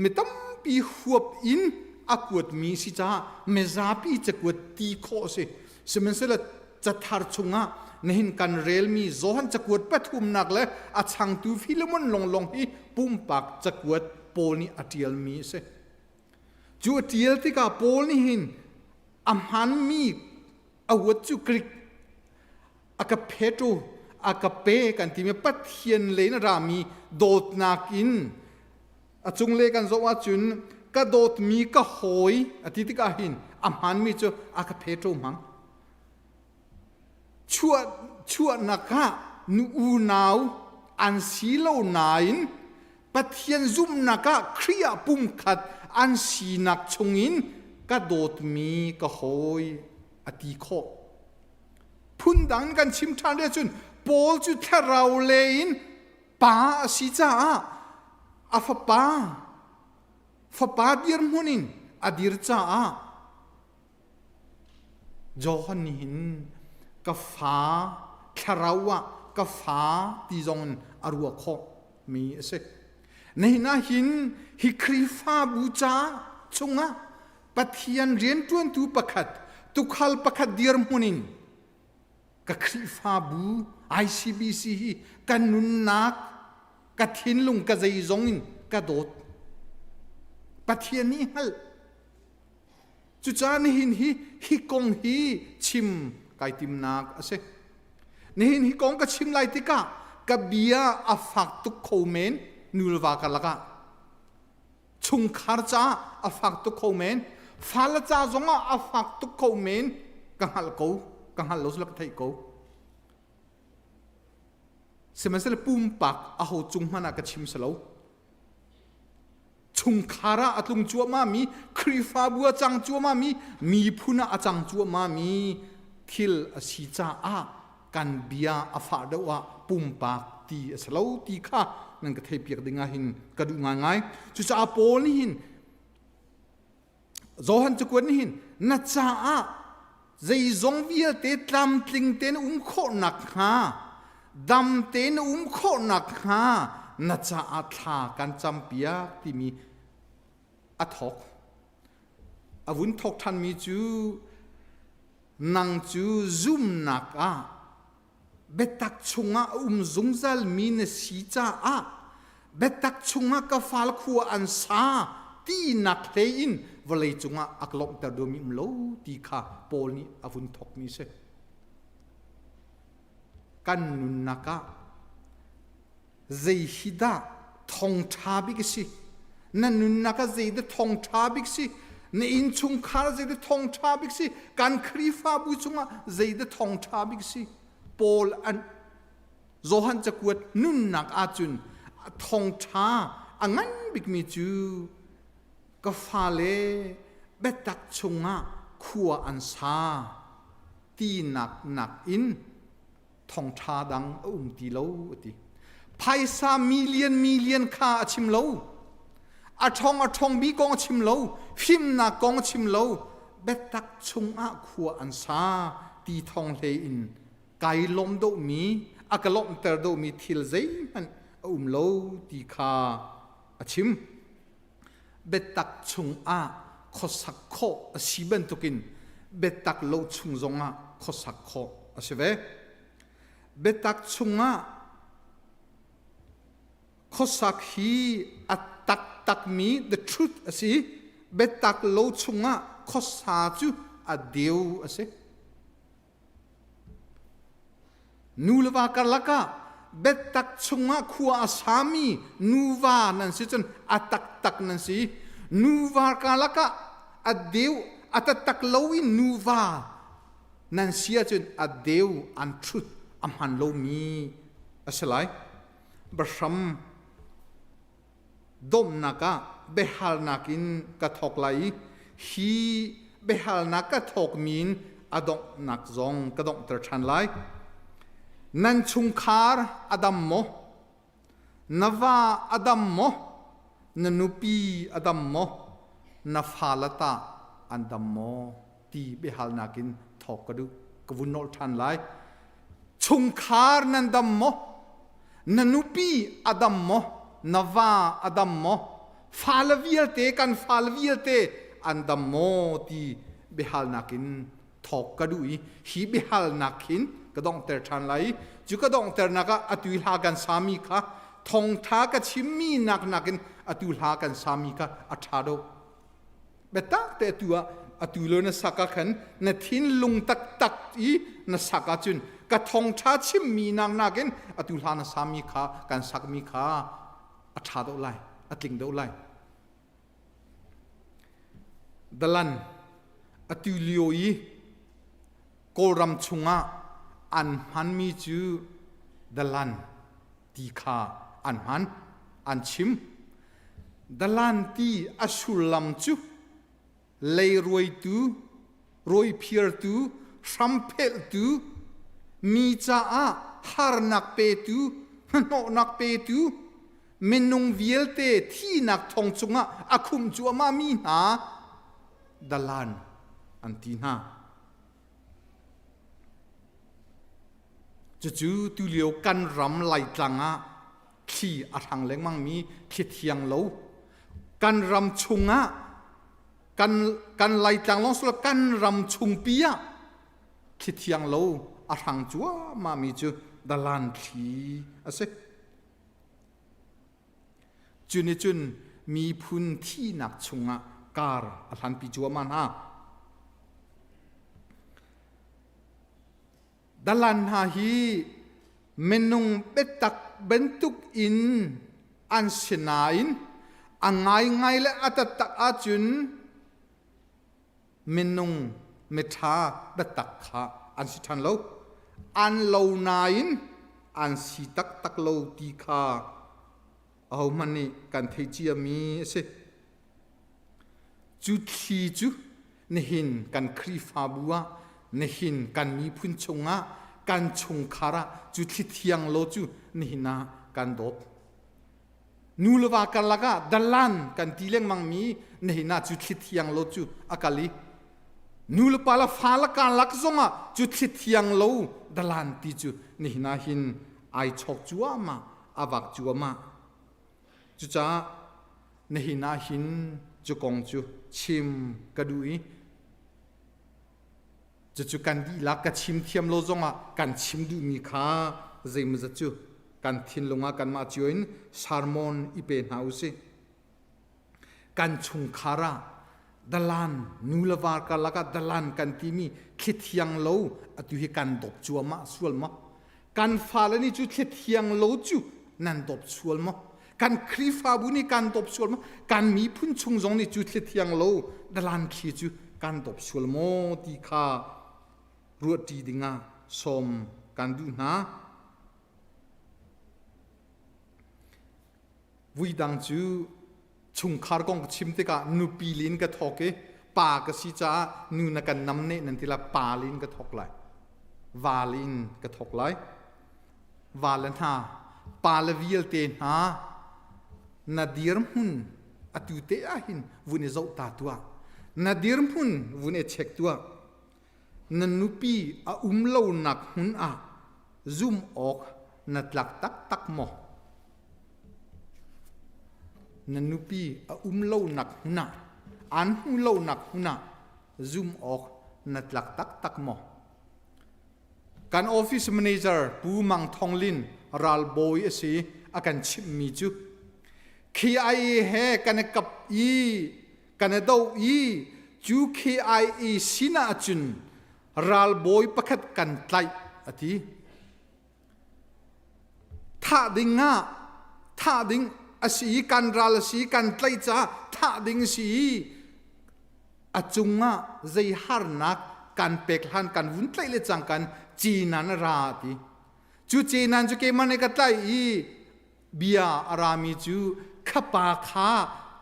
mi tampi huap in a kuatmi si caah mizapi cakuat ti khawh a si. Sihmanhsehlaw cathar chungah nihin kan relmi Johan cakuat pathumnak le a changtu Philemon longlong hi pumpak cakuat Paul nih a ṭialmi a si. Cu a ṭial tikah Paul nih hin a hmanmi a huat cu Greek a ka phetu a ka pe kan timi Pathian lei in a rami dawtnak in a cunglei kan zoh ahcun ka dawtmi ka hawi a ti tikah hin a hmanmi cu a ka phetu hmang chuah chuahnak ah nu unau an si lo nain Pathian zumhnak ah Khrih ah pumkhat an sinak chungin ka dawtmi ka hawi a ti khawh. Phundang kan chim ṭhan le cun Paul cu thlarau lei in pa a si caah a fapa fapa dirhmun in a dir caah Johan nih hin ka fa thlarau ah ka fa ti zong in a ruah khawh mi a si. Nihin ah hin hi Khrihfabu ca chungah Pathian rianṭuantu pakhat, tukhal pakhat dirhmun in ka Khrihfabu ICBC hi ka nunnak, ka thinlung, ka zeizong in ka dawt. Pathian nih hngalh. Cucaah nihin hi hi kong hi chim kai timnak a si. Nihin hi kong ka chim lai tikah ka bia a fak tuk kho men nulva karlak ah. Chungkhar caah a fak tuk kho men. Fale ca zongah a fak tuk kho men. Ka hngalh ko. Ka hngalh lo sila ka theih ko. Sihmanhsehlaw pumpak aho cung hmanh ah ka chim si lo. Chungkhar ah a tlung cuahmahmi, Khrihfabu a cang cuahmahmi, miphun ah a cang cuahmahmi thil a si caah kan bia a fah deuh ah pumpak ti a si lo ti kha nan ka theihpiak ding ah hin ka duh ngaingai. Cucaah Paul nih hin Johan cakuat nih hin na caah zeizong vialte tlamtling tein um khawh nakhnga dam tein um khawh nakhnga na caah thla kan campiak timi a thawk. A vun thawk ṭhanmi cu nang cu zumnak ah biatak chungah a um zungzalmi na si caah biatak chungah ka fal khua an sa tinak hlei in vawlei cungah a ka lawmhter duhmi um lo ti kha Paul nih a vun thawkmi si. Kan nunnak ah zei hi dah thawngṭha bik a si? Na nunnak ah zei dah thawngṭha bik si? Na innchungkhar zei dah thawngṭha bik si? Kan Khrihfabu chungah zei dah thawngṭha bik si? Paul an Johan cakuat nunnak ahcun thawngṭha a ngan bikmi cu ka fale biatak chungah khua an sa tinak nakin thongṭha dang a um ti lo a ti. Phaisa million million kha a chim lo. A ṭhong a ṭhong bi kong a chim lo. Fimnak kong a chim lo. Biatak chungah khua an sa ti thong hlei in kai lawm deuhmi, a ka lawmhter deuhmi thil zeihmanh a um lo ti kha a chim. Biatak chungah khuasak khawh a si bantukin biatak lo chung zongah khuasak khawh a si ve. Biatak chungah khuasak hi a taktak. taktakmi the truth a si. Biatak lo chungah khuasa cu a deu a si. Nu le va karlak ah biatak chungah khua a sami nuva nan si cun a taktak nan si. Nuva karlak ah a deu a taktak lo in nuva nan si ahcun a deu an ṭhut a hman lomi a si lai. Bahram domnak ah biahalnak in ka thawk lai i hi biahalnak ka thawkmi in a donghnak zong ka donghter ṭhan lai. Nan chungkhar a dam maw? Na va a dam maw? Na nupi a dam maw? Na fale tah an dam maw? Ti biahalnak in thawk ka duh. Ka vun nolh ṭhan lai. Chungkhar nan dam maw? Na nupi a dam maw? Na va a dam maw? Fale vialte kan fale vialte an dam maw ti biahalnak in thawk ka duh i hi biahalnak hin ka donghter ṭhan lai i cu ka donghternak ah atu hla kan sami kha thawngṭha ka chimmi nak nakin atu hla kan sami kha a ṭha deuh. Biatak te atu ah atu lo na sak ah khan na thinlung taktak i na sak ahcun ka thawngṭha chimmi nak nakin atu hla na sami kha kan sakmi kha a ṭha deuh lai, a tling deuh lai. Dalan atu lio i Kawlram chungah an hmanmi cu dalan ti kha an hman, an chim. Dalan ti a sullam cu leiruaitu, rawiphiartu, hramphelhtu, mi caah harnak petu, hnahnawhnak petu, minung vialte thihnak thong chungah a khumh cuahmahmi hna dalan an ti hna. Cucu tulio kan ram Laitlang ah thli a hrang lengmangmi thli thiang lo kan ram chungah kan kan Laitlang lawng silo kan ram chungpi ah thli thiang lo a hrang cuahmahmi cu dalan thli a si. Cu nih cun miphun thihnak chungah kar a hlanpi cuahmah hna. Dalan hna hi minung biatak bantuk in an si nain a ngaingai le a taktak ahcun minung miṭha biatak kha an si ṭhan lo. An lo nain an si taktak lo ti kha ahohmanh nih kan theih ciami a si. Cu thli cu nihin kan Khrihfabu ah, nihin kan miphun chungah, kan chungkhar ah cu thli thiang lo cu nihin ah kan dawp. Nu le va karlak ah dalan kan ti lengmangmi nihin ah cu thli thiang lo cu a kal i nu le pa le fa le karlak zongah cu thli thiang lo dalan ti cu nihin ah hin ai chawk cuahmah a vak cuahmah. Cucaah nihin ah hin cu kong cu chim ka duh i cucu kan dihlak ka chim thiam lo zongah kan chim duhmi kha zeimawzat cu kan thinlung ah kanmah cio in sermon i pe hna usih. Kan chungkhar ah dalan nu le va karlak ah dalan kan timi thli thiang lo atu hi kan dawp cuahmah sual maw? Kan fale nih cu thli thiang lo cu nan dawp sual maw? Kan Khrihfabu nih kan dawp sual maw? Kan miphun chung zong nih cu thli thiang lo dalan thli cu kan dawp sual maw ti kha ruahṭi dingah sawm kan duh hna. Vuidang cu chungkhar kong ka chim tikah nupi lin ka thawk i pa ka si caah nu na kan nam ne nan ti la pa lin ka thawk lai. Va lin ka thawk lai. Va le hna, pa le vialte hna na dirhmun atu te ah hin vun i zoh ta tuah. Na dirhmun vun i check tuah. Na nupi a um lonak hmun ah zum awk na tlak taktak maw? Na nupi a um lonak hmun ah, aan hmu lonak hmun ah zum awk na tlak taktak maw? Kan office manager Pu Mang Thong Lin ralbawi a si a kan chimhmi cu. KIA he kan i kap i kan i do i cu KIA sinah cun ralbawi pakhat kan tlaih a ti. Thah ding ah thah ding a si i kan ral a si i kan tlaih caah thah ding a si i a cungah zei harnak kan pek hlan kan vun tlaih le cang kan cinan a ra ti. Cu cinan cu keimah nih ka tlaih i bia a rami cu khapa kha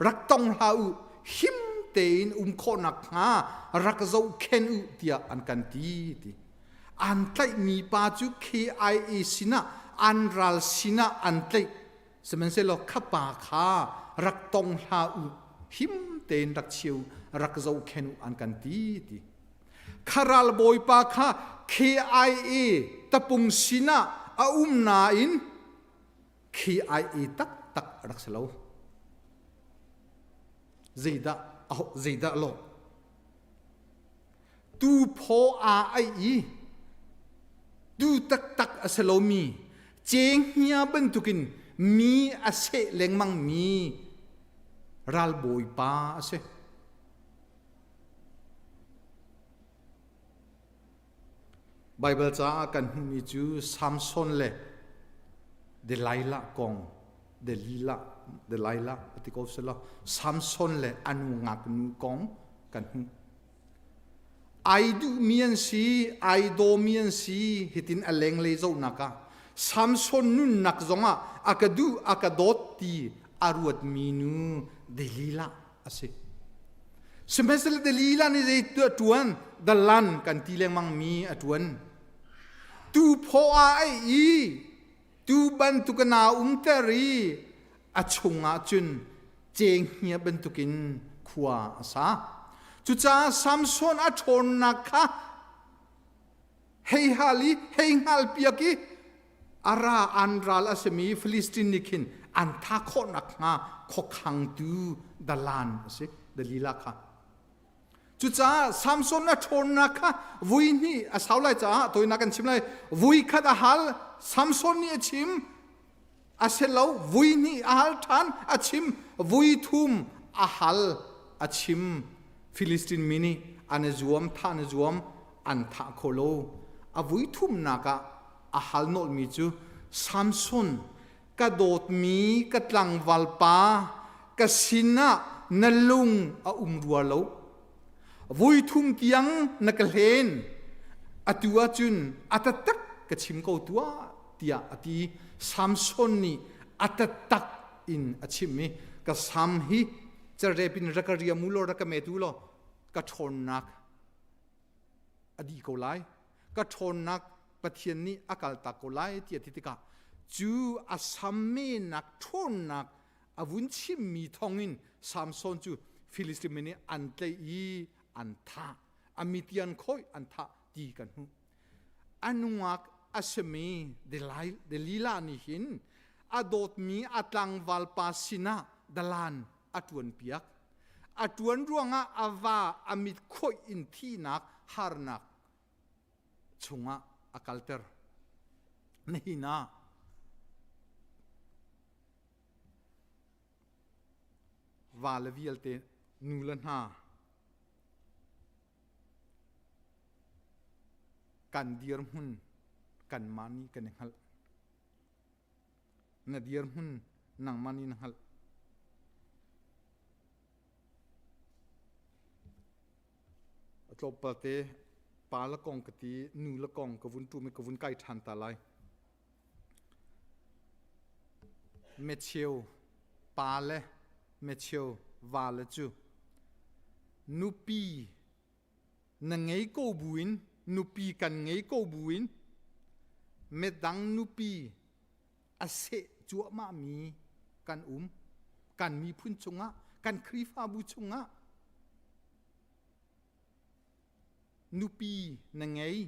rak tong hlah u him tein um khawhnak hnga rak zohkhen u tiah an kan ti ti an tlaihmi pa cu KIA sinah an ral sinah an tlaih sihmanhsehlaw khapa kha rak tong hlah u him tein rak chiu rak zohkhen u an kan ti ti kha ral bawipa kha KIA tapung sinah a um nain KIA taktak a rak si lo. Zeidah zeidah lo? Tu phaw aa ai i tu taktak a si lomi cenghngia bantukin mi a seh lengmang mi ralbawipa a si. Baibal caah kan hmuhmi cu Samson le Delilah kong Delilah Delilah ti ko selaw Samson le a nu ngaknu kong kan hmuh. Ai duhmi an si, ai dawmi an si hitin a lenglei zohnak ah Samson nunnak zongah a ka duh, a ka dawt ti a ruatmi nu Delilah a si. Sihmanhsehlaw Delilah nih zei a ṭuan? Dalan kan ti lengmang mi a ṭuan. Tu phaw ah a i tu bantuk na umter i a chungah cun cenghngia bantukin khua a sa. Cucaah Samson a ṭhawnnak kha hei hal i hei hngalpiak i a ra an ral a simi Filistin nih khin an tha khawh nakhnga khuakhangtu dalan a si Delilah kha. Cucaah Samson a ṭhawnnak kha vui hnih a sau lai caah tawinak kan chim lai. Vui khat a hal Samson nih a chim a si lo vui hnih a hal ṭhan a chim vui thum a hal a chim Filistin mi nih an i zuam thah an i zuam an thah kho lo a vui thumnak ah a hal nawlhmi cu Samson ka dawtmi ka tlangval pa ka sinah na lung a um rua lo vui thum tiang na ka hlen atu ahcun a taktak ka chim ko tuah tiah a ti Samson nih a taktak in a chim i ka sam hi cerep in rak ka riam u law rak ka met u law ka ṭhawnnak a dih ko lai ka ṭhawnnak Pathian nih a kaltak ko lai tiah ti tikah cu a sammenak ṭhawnnak a vun chimmi thawngin Samson cu Filistin mi nih an tlaih i an thah a mitian khawih an thah ti kan hmuh a nungak a simi Delilah nih hin a dawtmi a tlangval pa sinah dalan a ṭuanpiak a ṭuan ruangah a va a mit khoih in thihnak harnak chungah a kalter nihin ah va le vialte nu le hna kan dirhmun kanmah nih kan i hngalh. Na dirhmun nangmah nih na hngalh. A tlawmpal te pa le kong ka ti, nu le kong ka vun ṭum i ka vun kai ṭhan ta lai. Mecheu pa le mecheu va le cu nupi na ngei ko buin nupi kan ngei ko buin midang nupi a seh cuahmah mi kan um kan miphun chungah kan Khrihfabu chungah nupi na ngei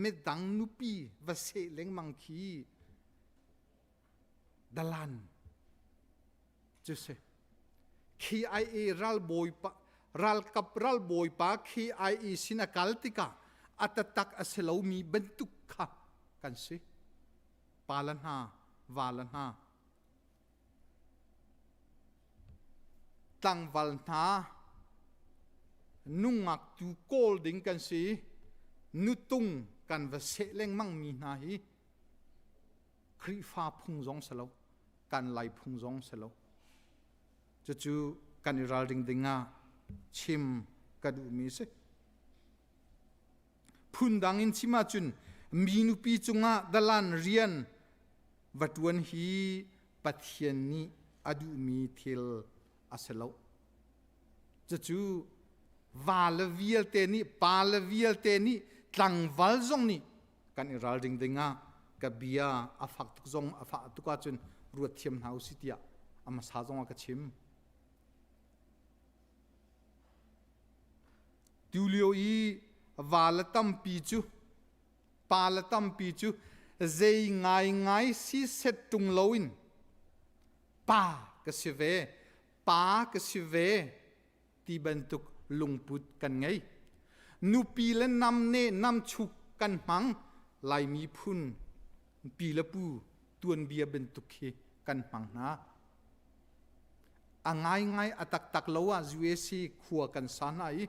midang nupi va seh lengmang khi dalan cu si KIA ralbawipa ralkap ralbawipa KIA sin a kal tikah a taktak a si lomi bantuk kha kan si pa le hna va le hna. Tlangval hna nungak tu kawl ding kan si nutung kan va seh lengmang mi hna hi Khrihfa phung zong si lo kan Lai phung zong si lo. Cucu kan i ralring ding ah chim ka duhmi si. Phundang in chim ahcun mi nupi cungah dalan rian va ṭuan hi Pathian nih a duhmi thil a si lo. Cucu va le vialte nih pa le vialte nih tlangval zong nih kan i ralring ding ah ka bia a fak tuk zong a fah tuk ahcun ruat thiam hna usih tiah a hmasa zong ah ka chim. Tulio i va le tampi cu pa le tampi cu zei ngaingai si set ṭung loin pa ka si ve, pa ka si ve ti bantuk lungput kan ngei. Nupi le namne namchuk kan hmang Laimi phun pi le pu tuanbia bantuk hi kan hmang hna. A ngaingai a taktak lo ah UAC khua kan sa hna i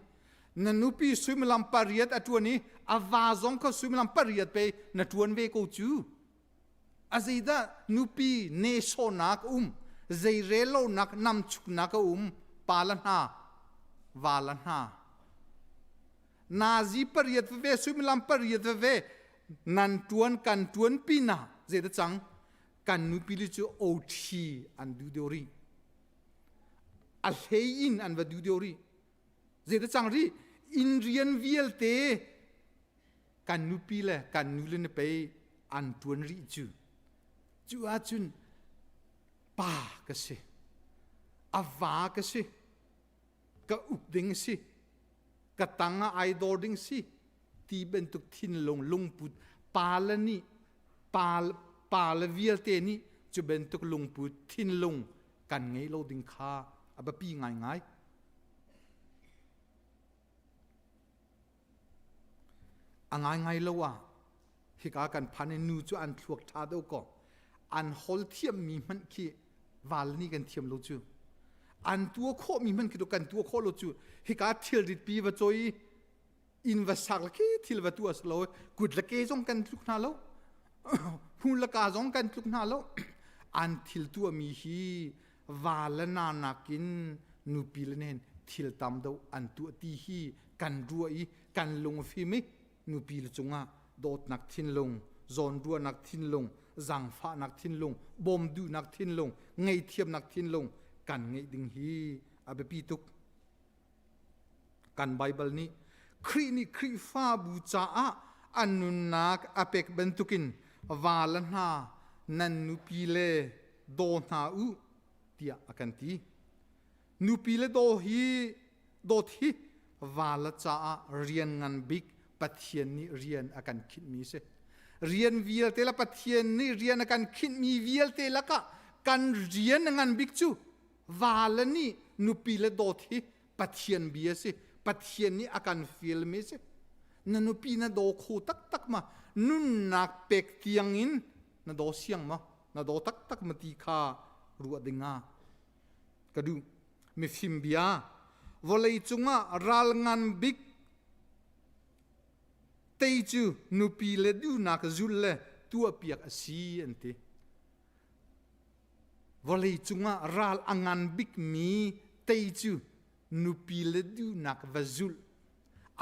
na nupi suimilam pariat a ṭuan i a va zong kha suimilam pariat pe na ṭuan ve ko cu. A zeidah nupi nehsawhnak um, zei rellonak namchuknak a um, pa le hna, va le hna. Nazi pariat veve suimilam pariat veve nan ṭuan kan ṭuan pinah zeidah cang kan nupi li cu OT an duh deuh rih. A hlei in an va duh deuh rih. Zeidah cang rih? Inn rian vialte kan nupi le kan nu le na pei an ṭuan rih cu. Cu ahcun pa ka si. A va ka si. Ka uk ding si. Ka tang ah ai dor ding si. Ti bantuk thinlung lungput pa le nih pa, pa le vialte nih cu bantuk lungput thinlung kan ngei lo ding kha a biapi ngaingai. A ngaingai lo ah hika kan phan i nu cu an thluak ṭha deuh ko. An hol thiammi hmanh khi val nih kan thiam lo cu. An tua khawhmi hmanh khi kan tua khawh lo cu. Hika thilrit pi va cawi inn va sak le khi thil va tuah si lo kut le ke zong kan tluk hna lo hmu le ka zong kan tluk hna lo an thil tuahmi hi va le na nakin nupi le nen thil tam deuh an tuah ti hi kan ruah i kan lung a fim i nupi le cungah dawtnak thinlung zawnruahnak thinlung zaangfahnak thinlung bawm duhnak thinlung ngaihthiamnak thinlung kan ngeih ding hi a biapi tuk Kan Baibal nih Khrih nih Khrihfabu caah a nunnak a pek bantukin va le hna nan nupi le daw hna u tiah a kan ti. Nupi le daw hi dawt hi va le caah rian ngan bik Pathian nih rian a kan khinhmi a si. Rian vialte le Pathian nih rian a kan khinhmi vialte lakah kan rian a ngan bik cu Vale nih nupi le dawt hi Pathian bia si. Pathian nih a kan fialmi si. Na nupi na daw kho taktak ma? Nunnak pek tiang in na daw siang ma? Na daw taktak ma ti kha ruah ding ah ka duh. Mifim bia vawlei cungah ral ngan bik tei cu nupi le duhnak zul le tuahpiak a si an ti. Vawlei cungah ral a ngan bikmi tei cu nupi le duhnak va zulh,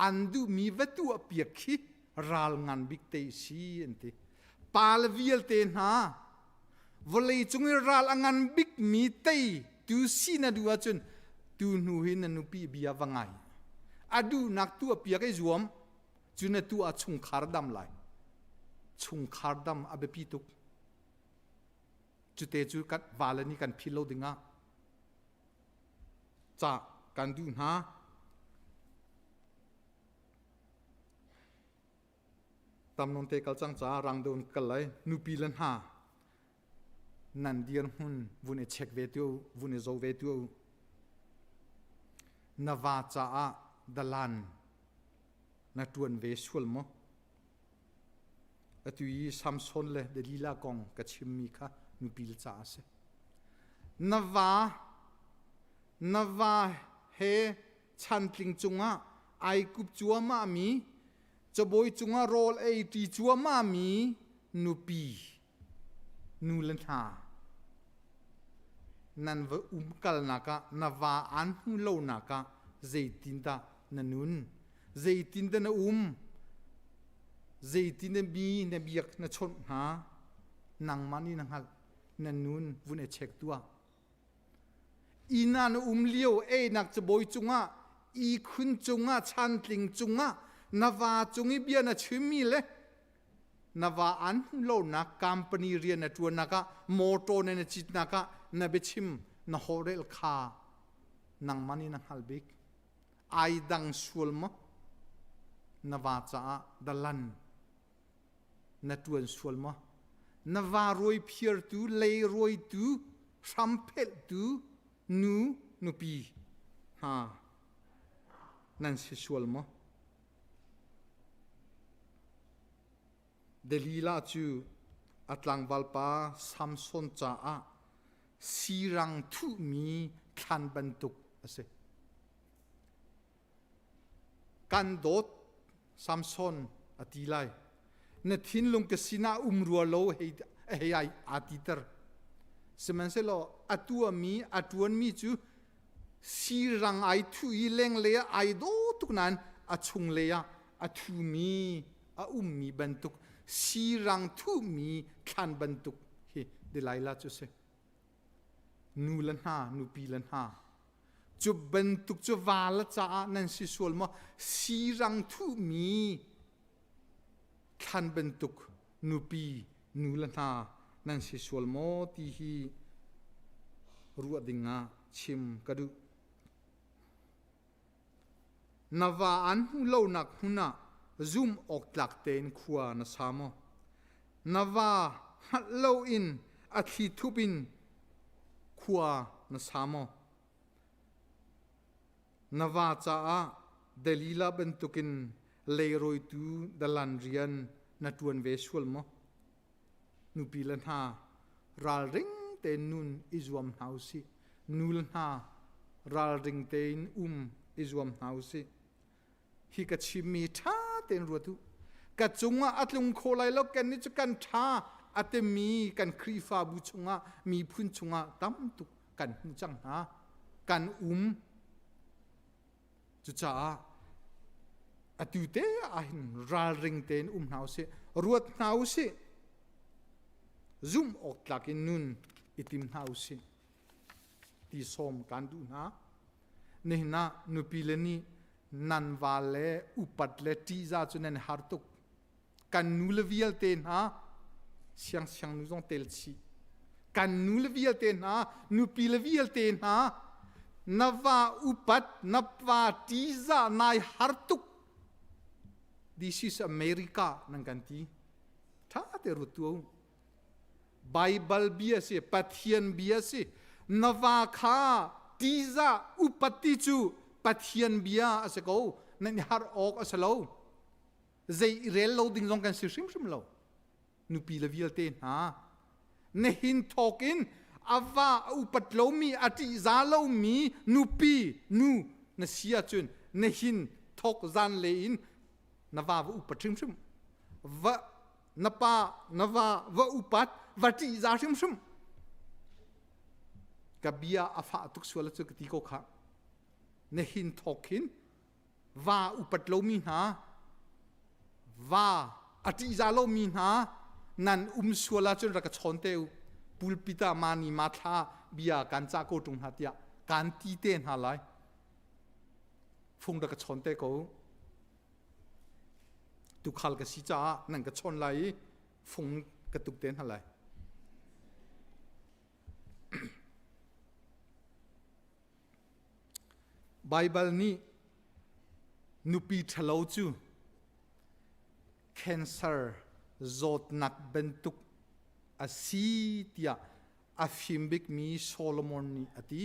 an duhmi va tuahpiak khi ral ngan bik tei si an ti. Pa le vialte hna, vawlei cung i ral a ngan bikmi tei tu si na duh ahcun tu hnu hi na nupi bia va ngai. A duhnak tuahpiak i zuam, cu na tuah ah chungkhar dam lai. Chungkhar dam a biapi tuk. Cute cu kan vale nih kan phil lo dingah ca kan duh hna. Tam non te kal cang ca rang deuh in kal lai nupi le hna nan dirhmun vun i check ve tu vun i zo ve tu na va caah dalan na tuan ve sual maw Atu i Samson le Delilah kong ka chimmi kha nupi caah a si. Na va Na va he chantling cungah ai kup cuahmahmi, cabawi cungah rawl ei ṭi cuahmahmi nupi, nu le hna nan va umkalnak ah na va aan hmu lonak ah zeitindah na nun? Zeitindah na um? Zeitin na mi na biak na chawnh hna? Nangmah nih na hngalh. Na nun vun i check tuah. Inn ah na um lio einak cabawi cungah ihkhun cungah chantling cungah na va cung i bia na chimmi le na va an hmuh lonak company rian na ṭuannak ah motor na na citnak ah na biachim na holhrel kha nangmah nih na hngal bik. Ai dang sual maw? Na va caah dalan na ṭuan sual maw? Na va rawi phiartu, lei rawitu, hramphelhtu nu nupi hna nan si sual maw? Delilah cu a tlangvalpa Samson caah sirang thuhmi thlan bantuk a si. Kan dawt Samson a ti lai. Na thinlung ka sinah um rua lo hei hei ai aa titer. Sihmanhsehlaw a tuahmi a ṭuanmi cu sirang ai thuh i lenglei ah ai daw tuk nain a chunglei ah a thumi a ummi bantuk sirang thuhmi thlan bantuk hi Delilah cu si. Nu le hna, nupi le hna, cu bantuk cu va le caah nan si sual maw? Sirang thuhmi thlan bantuk nupi, nu le hna nan si sual maw ti hi ruah ding ah chim ka duh. Na va an hmuh lonak hmun ah zumh awk tlak tein khua na sa maw? Na va hngalh loin a thli thup in khua na sa maw? Na va caah Delilah bantukin leirawitu dalan rian na ṭuan ve sual maw? Nupi le hna ralring tein nun i zuam hna u sih. Nu le hna ralring tein um i zuam hna u sih. Hi ka chimmi ṭha tein ruat u. Ka cungah a tlung kho lai lo kan nih cu kan ṭha a timi kan Khrihfabu chungah miphun chungah tam tuk kan hmu cang hna. Kan um. Cucaah atu te ah hin ralring tein um hna usih, ruat hna usih, zumh awk tlak in nun i tim hna usih ti sawm kan duh hna. Nihin ah nupi le nih nan va le upat le ṭihzah cu nan har tuk. Kan nu le vialte hna siangsiang nu zong tel chih. Kan nu le vialte hna, nupi le vialte hna, na va upat, na va ṭihzah nai har tuk. This is America nan kan ti. Ṭha te rut tu. Baibal bia si, Pathian bia si. Na va kha ṭihzah upat ti cu Pathian bia a si ko. Nan i harh awk a si lo. Zei i rel lo ding zong kan si hrimhrim lo. Nupi le vialte hna nihin thawk in a va a upat lomi a ṭihza lomi nupi nu na si ahcun nihin thawk zan le in na va va upat hrimhrim va na pa na va va upat va ṭihza hrimhrim ka bia a fah tuk sual cu ka ti ko kha nihin thawk hin va upat lomi hna va a ṭihzah lomi hna nan um sual ahcun rak ka chawn te u pulpit ah mani ma thla bia kan cah ko ṭung hna tiah kan ti te hna lai fung rak ka chawn te ko tukhal ka si caah nan ka chawn lai i fung ka tuk te hna lai Baibal nih nupi ṭhalo cu cancer zawtnak bantuk a si tiah a fim bikmi Solomon nih a ti.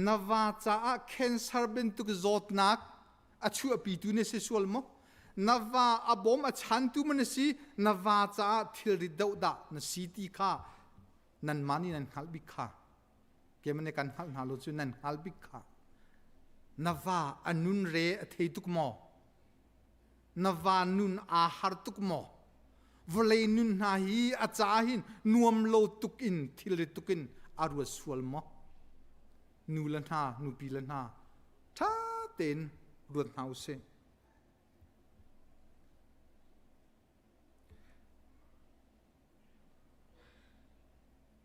Na va caah cancer bantuk zawtnak a chuahpitu na si sual maw? Na va a bawm a chantu maw na si? Na va caah thilrit doh dah na si ti kha nanmah nih nan hngalh bik kha. Kemane kan hngalh hna lo cu nan hngal bik kha. Na va a nun re a thei tuk maw? Na va nun aa har tuk maw? Vawlei nun hna hi a ca hin nuam lo tuk in thilri tuk in a ruat sual maw? Nu le hna, nupi le hna, ṭha tein ruat hna usih.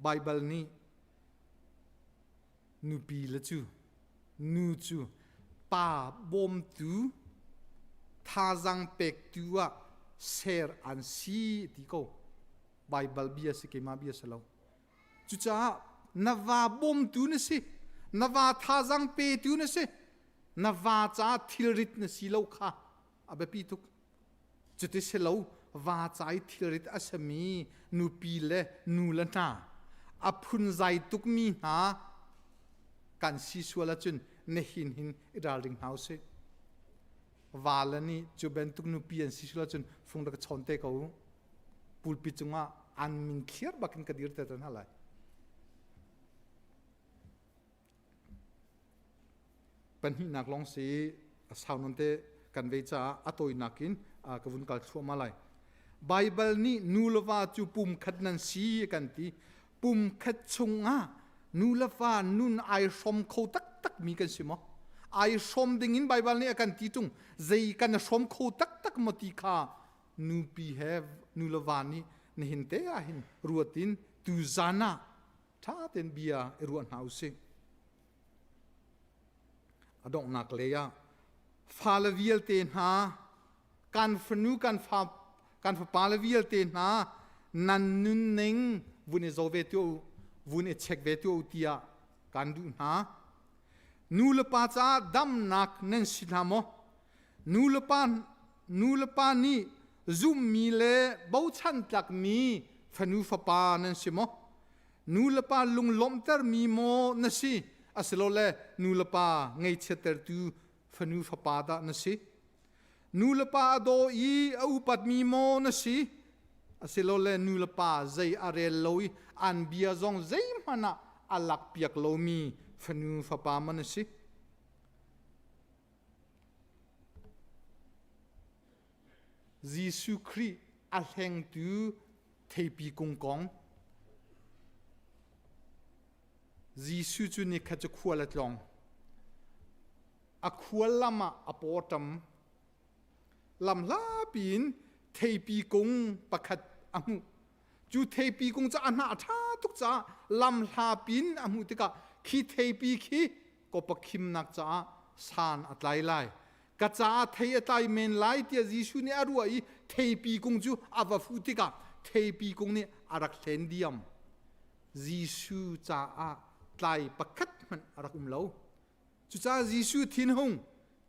Baibal nih nupi le cu nu cu pa bawmtu thazaang pektu ah ser an si ti ko. Baibal bia si keimah bia si lo. Cucaah na va bawmtu na si, na va thazaang petu na si, na va caah thilrit na si lo kha a biapi tuk. Cuti si lo, va ca i thilrit a simi nupi le nu le hna, a phunzai tukmi hna kan si sual ahcun nihin hin i ralring hna usih. Va le nih cu bantuk nupi an si sual ahcun fung rak chawn te ko u. Pulpit cungah an min thliar bakin ka dir te hna lai. Pahnihnak lawng si a sau nawn te kan vei caah a tawinak in ka vun kal thluahmah lai. Baibal nih nu le va cu pum khat nan si kan ti. Pum khat chungah nu le va nun ai hrawm kho taktak mi kan si maw? Ai hrawm ding in Baibal nih a kan ti ṭung. Zei kan hrawm kho taktak maw ti kha nupi he nu le va nih nihin te ah hin ruat in tu zan ah ṭha tein bia i ruah hna usih. A donghnak lei ah fale vialte hna kan fanu kan fa kan fapale vialte hna nan nunning vun i zo ve tuah u vun i check ve tuah u tiah kan duh hna. Nu le pa caah damnak nan si hna maw? Nu le pa nu le pa nih zumhmi le bochan tlakmi fanu fapa nan si maw? Nu le pa lunglawmhtermi maw na si asilole nu le pa ngeichiattertu fanu fapa dah na si? Nu le pa a daw i a upatmi maw na si asilole nu le pa zei a rel lo i an bia zong zeihmanh ah a lakpiak lomi fanu fapa maw na si? Jesuh Khrih a hlengtu theipi kung kong. Jesuh cu nikhat cu khual a tlawng. A khual lam ah a pawṭam. Lam hlapi in theipi kung pakhat a hmuh. Cu theipi kung cu a hnah ṭha tuk caah lam hlapi in a hmuh tikah khi theipi khi kawpakhimnak caah san a tlai lai. Ka caah thei a tlai men lai tiah Jesuh nih a ruah i theipi kung cu a va fuh tikah theipi kung nih a rak hlen diam. Jesuh caah tlai pakhat hmanh a rak um lo. Cucaah Jesuh thinhung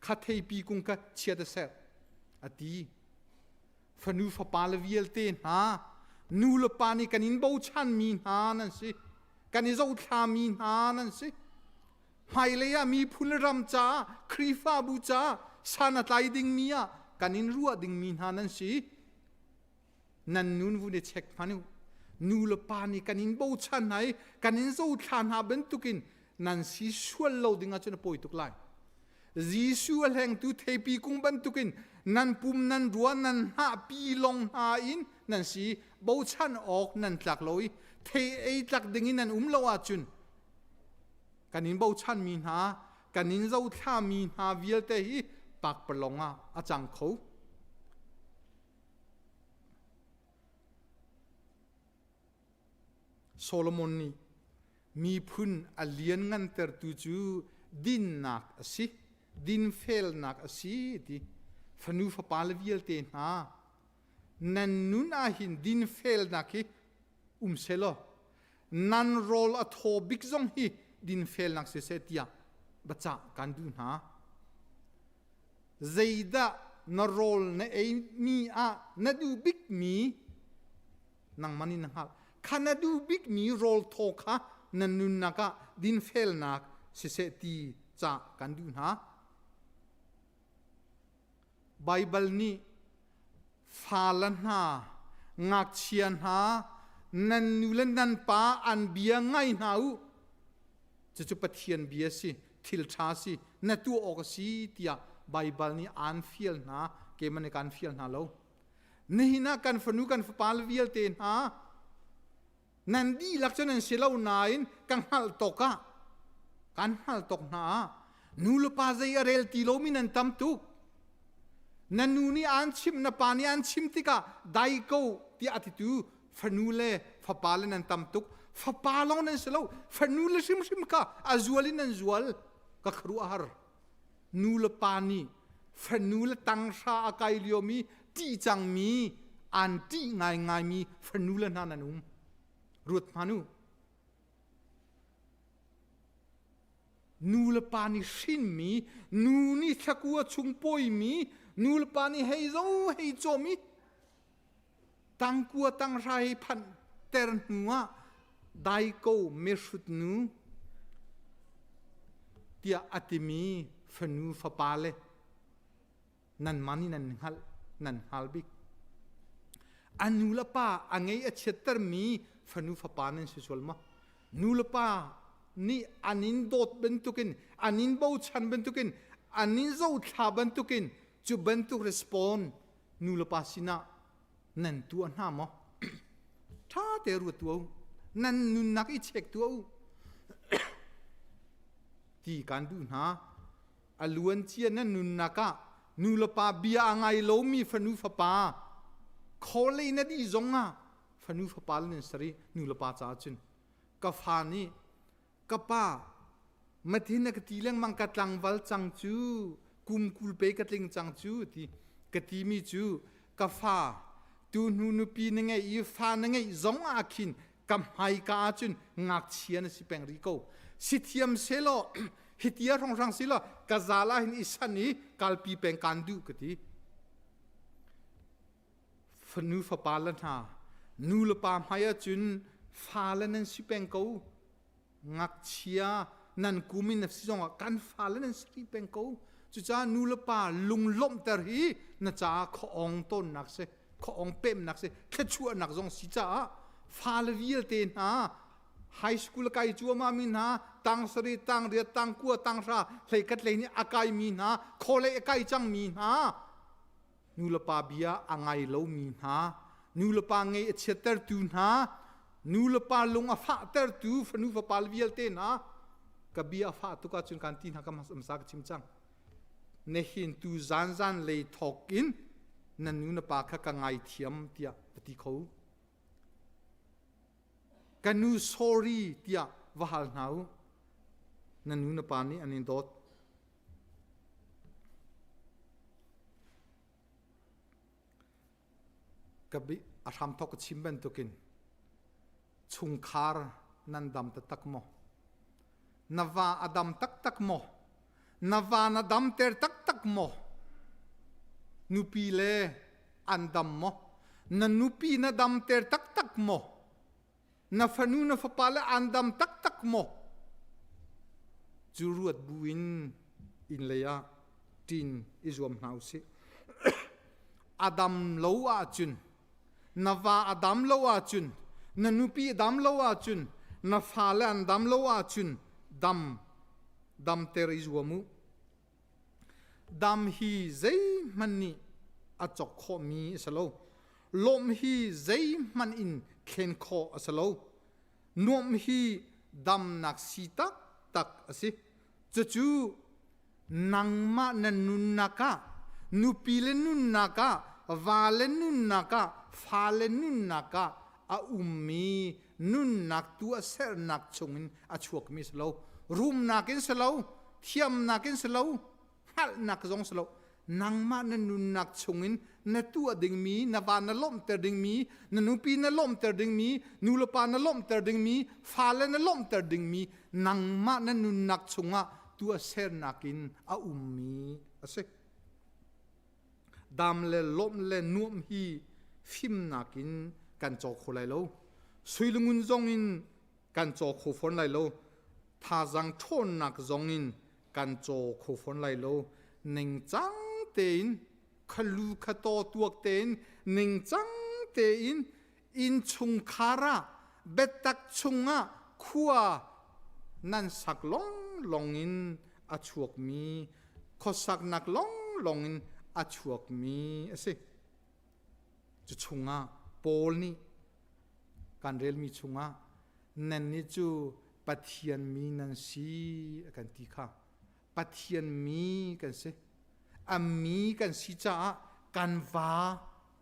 kha theipi kung kha chiat a serh a ti. Fanu fapa le vialte hna nu le pa nih kan in bochanmi hna nan si. Kan i zohthlami hna nan si. Hmailei ah miphun le ram caah Khrihfabu caah san a tlai dingmi ah kan in ruah dingmi hna nan si. Nan nun vun i check hmanh u. Nu le pa nih kan in bochan hna i kan in zothla hna bantukin nan si sual lo ding ahcun a pawi tuk lai. Jesuh a hlengtu theipi kung bantukin nan pum nan rua nan hnahpi long hna in nan si bochan awk nan tlak lo i thei ei tlak ding in nan um lo ahcun kan in bochanmi hna kan in zothlami hna vialte hi pakpalawng ah a cang kho. Solomon nih miphun a lianngantertu cu dinnak a si, dinfelnak a si ti fanu fapa le vialte hna nan nun ah hin dinfelnak hi um selaw nan rawl a thaw bik zong hi dinfelnak siseh tiah biacah kan duh hna. Zeidah na rawl na eimi ah na duh bikmi nangmah nih na hngalh. Kha na duh bikmi rawl thaw kha na nunnak ah dinfelnak siseh ti cah kan duh hna. Baibal nih fale hna, ngakchia hna, nan nu le nan pa an bia ngai hna u. Cucu Pathian bia si, thil ṭha si, na tuah awk a si tiah Baibal nih aan fial hna, keimah nih kaan fial hna lo. Nihin ah kan fanu kan fapa vialte hna nan dihlak cu nan si lo nain ka hngalh tawk ah kan hngalh tawk hna ah nu le pa zei a rel ti lomi nan tam tuk. Na nu nih aan chimh, na pa nih aan chim tikah dai ko tiah a titu fanu le fapa le nan tam tuk. Fapa lawng nan si lo, fanu le hrimhrim kha a zual in nan zual. Ka khuaruahhar. Nu le pa nih fanu le tanghra a kai liomi ṭih cangmi an ṭih ngaingaimi fanu le hna nan um. Ruat hmanh u. Nu le pa nih hrinmi, nu nih thlakua chung pawimi, nu le pa nih hei zo hei cawmi, tangkua tanghra hei phanh ter hnu ah daiko mehrut nu tiah a timi fanu fapa le nanmah nih nan hngalh nan hngal bik. A nu le pa a ngei a chiattermi fanu fapa nan si sual maw? Nu le pa nih an in dawt bantukin an in bochan bantukin an in zothla bantukin cu bantuk respond nu le pa sinah nan tuah hna maw? Ṭha te ruat tuah u. Nan nunnak i check tuah u. Ti kan duh hna. A luancia na nunnak ah nu le pa bia a ngai lomi fanu fapa kholei na dih zong ah fanu fapa nan sari nu le pa caah cun ka fa nih ka pa mathin na ka ti lengmang ka tlangval cang cu kum 20 pe ka tling cang cu ti ka timi cu ka fa tu hnu nupi na ngeih i fa na ngeih zong ah khin ka hmaika ahcun ngakchia na si peng rih ko si thiam selaw hitia hrawnghrang si law ka zal ah hin i san i kalpi peng kaan duh ka ti fanu fapa le hna nu le pa hmai ahcun fa le nan si peng ko ngakchia nan kum in na si zongah kan fa le nan si rih peng ko cucaah nu le pa lunglawmhter hi na caah khuaawng tawnnak si khuaawng pemnak si thluachuahnak zong si caah fale vialte hna high school kai cuahmah mi hna tang sarih tang riat tang kua tang hra hleikhat hlei nih a kai mi hna kholei a kai cang mi hna nu le pa bia a ngai lomi hna nu le pa ngei a chiattertu hna nu le pa lung a fahtertu fanu fapa vialte hna ka bia a fah tuk ahcun kan ti hna ka hmasa ka chim cang na hin tu zan zan lei thawk in na nu na pa kha ka ngaithiam tiah va ti kho ka nu sorry tiah va hal hna u na nu na pa nih an in dawt Ka bi a hramthawk ka chim bantukin chungkhar nan dam taktak maw? Na va a dam taktak maw? Na va na damter taktak maw? Nupi le an dam maw? Na nupi na damter taktak maw? Na fanu na fapa le an dam taktak maw? Cu ruat buin inn lei ah ṭin i zuam hna usih. A dam lo ahcun na va a dam lo ahcun na nupi a dam lo ahcun na fale an dam lo ahcun dam damter i zuam u. Dam hi zeihmanh nih a cawk khawhmi a si lo. Lawmh hi zeihmanh in thlen khawh a si lo. Nuamh hi damnak si taktak a si. Cucu nangmah na nunnak ah, nupi le nunnak ah, va le nunnak ah, fale nunnak ah a ummi nunnak tuahsernak chungin a chuakmi si lo. Rumnak in si lo, thiamnak in si lo, hngalhnak zong si lo. Nangmah na nunnak chungin na tuah dingmi, na va na lawmhter dingmi, na nupi na lawmhter dingmi, nulepa na lawmhter dingmi, fale na lawmhter dingmi, nangmah na nunnak chungah tuahsernak in a ummi a si. Dam le lawmh le nuamh hi fimnak in kan caw kho lai lo. Sui le ngun zong in kan caw kho fawn lai lo. Thazaang ṭhawnnak zong in kan caw kho fawn lai lo. Ningcang tein khalu khataw tuak tein ningcang tein innchungkhar ah biatak chungah khua. nan sak longlong in a chuakmi khuasaknak longlong in a chuakmi a si. Cu chungah Paul nih kan relmi chungah nannih cu Pathian mi nan si a kan ti kha. Pathian mi kan si. A mi kan si caah kan va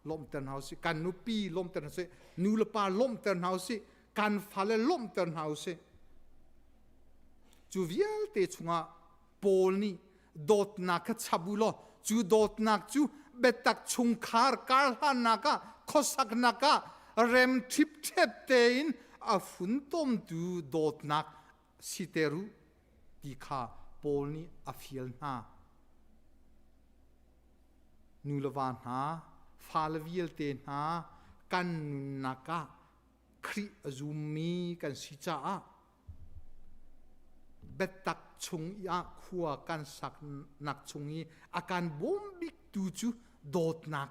lawmhter hna usih, kan nupi lawmhter hna usih, nu le pa lawmhter hna usih, kan fale lawmhter hna usih. Cu vialte chungah Paul nih dawtnak kha chap u law cu dawtnak cu biatak chungkhar karhlannak ah khuasaknak ah rem ṭhipṭhep tein a funtomtu dawtnak siter u ti kha Paul nih a fial hna. Nu le va hna, fale vialte hna kan nunnak ah Khrih a zummi kan si caah biatak chung i ah khua kan saknak chung i a kan bawm biktu cu dawtnak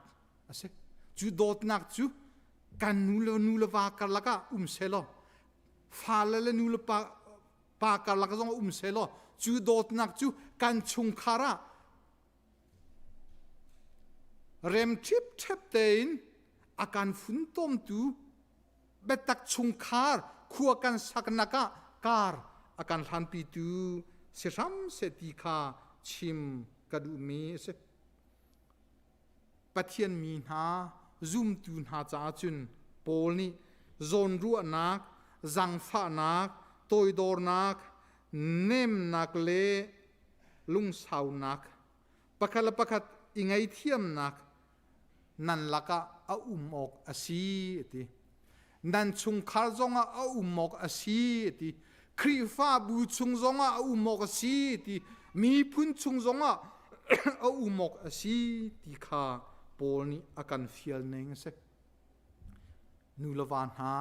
a si. Cu dawtnak cu kan nu le nu le va karlak ah um sehlaw fale le nu le pa pa karlak zong um sehlaw cu dawtnak cu kan chungkhar ah rem ṭhipṭhep tein a kan funtomtu biatak chungkhar khua kan saknak ah kar a kan hlanpitu si hram seh ti kha chim ka duhmi a si. Pathian mi hna zumtu hna caah cun Paul nih zawnruahnak, zaangfahnak, toidornak, nemnak le lungsaunak, pakhat le pakhat i ngaihthiamnak nan lakah a um awk a si a ti. Nan chungkhar zongah a um awk a si a ti. Khrihfabu chung zongah a um awk a si a ti. Miphun chung zongah a um awk a si ti kha Paul nih a kan fial ning a si. Nu le va hna,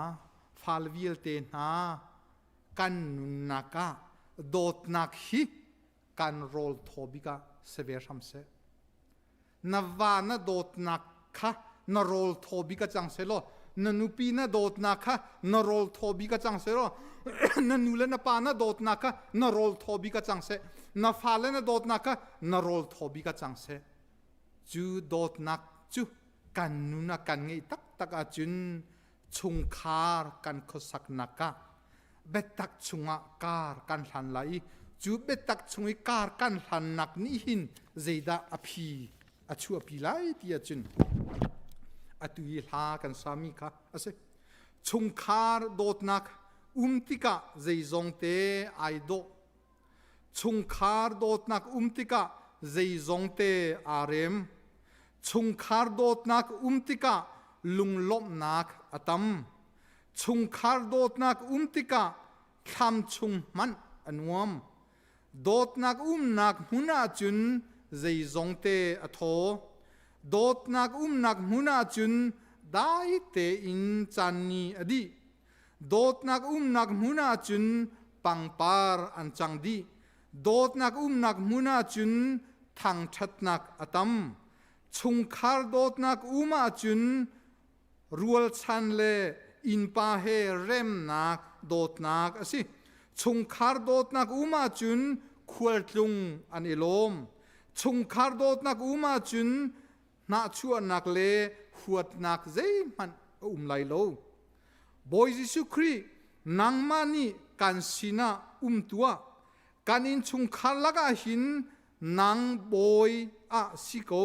fale vialte hna, kan nunnak ah dawtnak hi kan rawl thaw bik ah si ve hram seh. Na va na dawtnak kha na rawl thaw bik ah cang seh law na nupi na dawtnak kha na rawl thaw bik ah cang seh law na nu le na pa na dawtnak kha na rawl thaw bik ah cang seh na fale na dawtnak kha na rawl thaw bik ah cang seh cu dawtnak cu kan nun ah kan ngeih taktak ahcun chungkhar kan khuasaknak ah biatak chungah kar kan hlan lai i cu biatak chung i kar kan hlannak nih hin zeidah a phi a chuahpi lai ti ahcun atu i hla kan sami kha a si. Chungkhar dawtnak um tikah zeizong te ai dawh. Chungkhar dawtnak um tikah zeizong te aa rem. Chungkhar dawtnak um tikah lunglawmhnak a tam. Chungkhar dawtnak um tikah thlam chung hmanh a nuam. Dawtnak umnak hmun ahcun zeizong te a thaw. Dawtnak umnak hmun ahcun dai tein caan ni a dih. Dawtnak umnak hmun ahcun pangpar an cang dih. Dawtnak umnak hmun ahcun thangṭhatnak a tam. Chungkhar dawtnak um ahcun rualchan le innpa he remnak dawtnak a si. Chungkhar dawtnak um ahcun khualtlung an i lawm. Chungkhar dawtnak um ahcun hnahchuahnak le huatnak zeihmanh a um lai lo. Bawi Jesuh Khrih nangmah nih kan sinah um tuah. Kan innchungkhar lakah hin nang bawi ah si ko.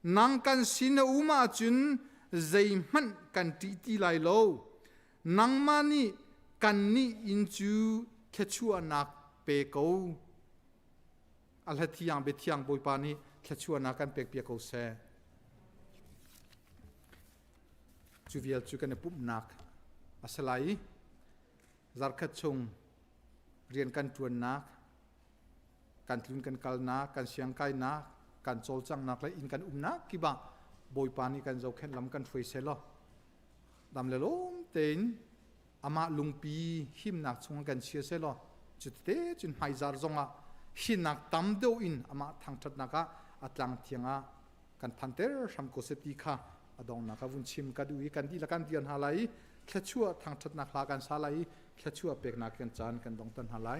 Nang kan sin na um ahcun zeihmanh kan ṭih ti lai lo. Nangmah nih kannih inn cu thluachuahnak pe ko. A hlathiang biathiang Bawipa nih thluachuahnak kan pekpiak ko seh. Cu vial cu kan i pumhnak a si lai i zarkhat chung rian kan ṭuannak, kan tlun kan kalnak, kan siangkainak, kan cawlcanghnak le inn kan umnak kip ah Bawipa nih kan zohkhenh lam kan hruai seh law dam le lawm tein amah lungpi himnak chung kan chia seh law cutete cun hmaizar zongah hinak tam deuh in amah thangṭhatnak ah a tlang thiang ah kan phanter hram ko seh ti kha a donghnak ah vun chim ka duh i kan dihlak kan dir hna lai i. Thluachuah thangṭhatnak hla kan sa lai i thluachuah peknak kan caan kan dong tan hna lai.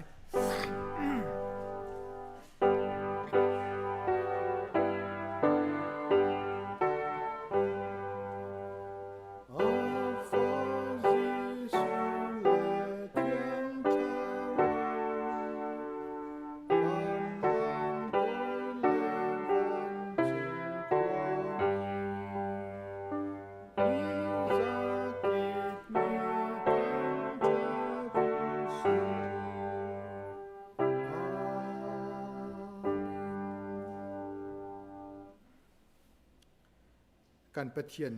Kan Pathian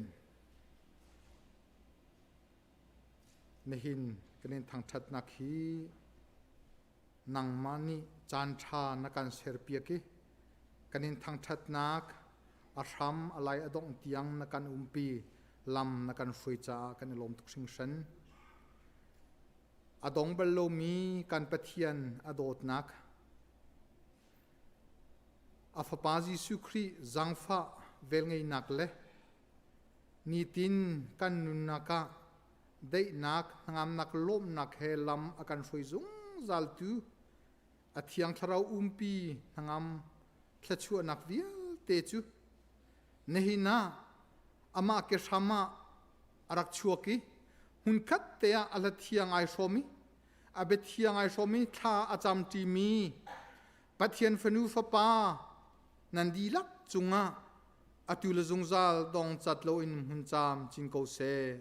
nihin kan in thangṭhatnak hi nangmah nih caan ṭha na kan serpiak i kan in thangṭhatnak a hram a lai a dongh tiang na kan umpi lam na kan hruai caah kan i lawm tuk hringhran. A dong bal lomi kan Pathian a dawtnak a Fapa Jesuh Khrih zaangfah velngeihnak le nitin kan nunnak ah daihnak hnangamnak lawmhnak he lam a kan hruai zungzaltu a Thiang Thlarau umpi hnangam thluachuahnak vialte cu nihin ah amah ke hram ah a rak chuak i hmunkhat te ah a hla thiang ai hrawm i a bia thiang ai hrawm i thla a camṭimi Pathian fanu fapa nan dihlak cungah atu le zungzal dong cat loin hmun caam cin ko seh.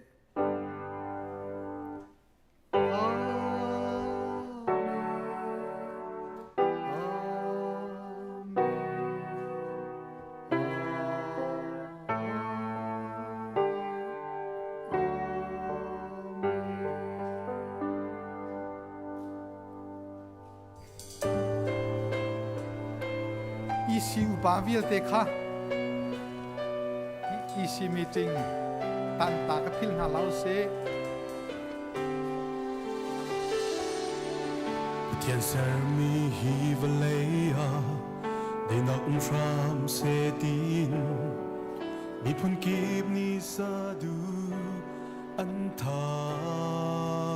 EC upa vialte kha EC meeting tanta ka phil hna lo seh. Pathian sermi hi vawlei ah deinak um hram seh tiin miphun kip nih sadu an thah.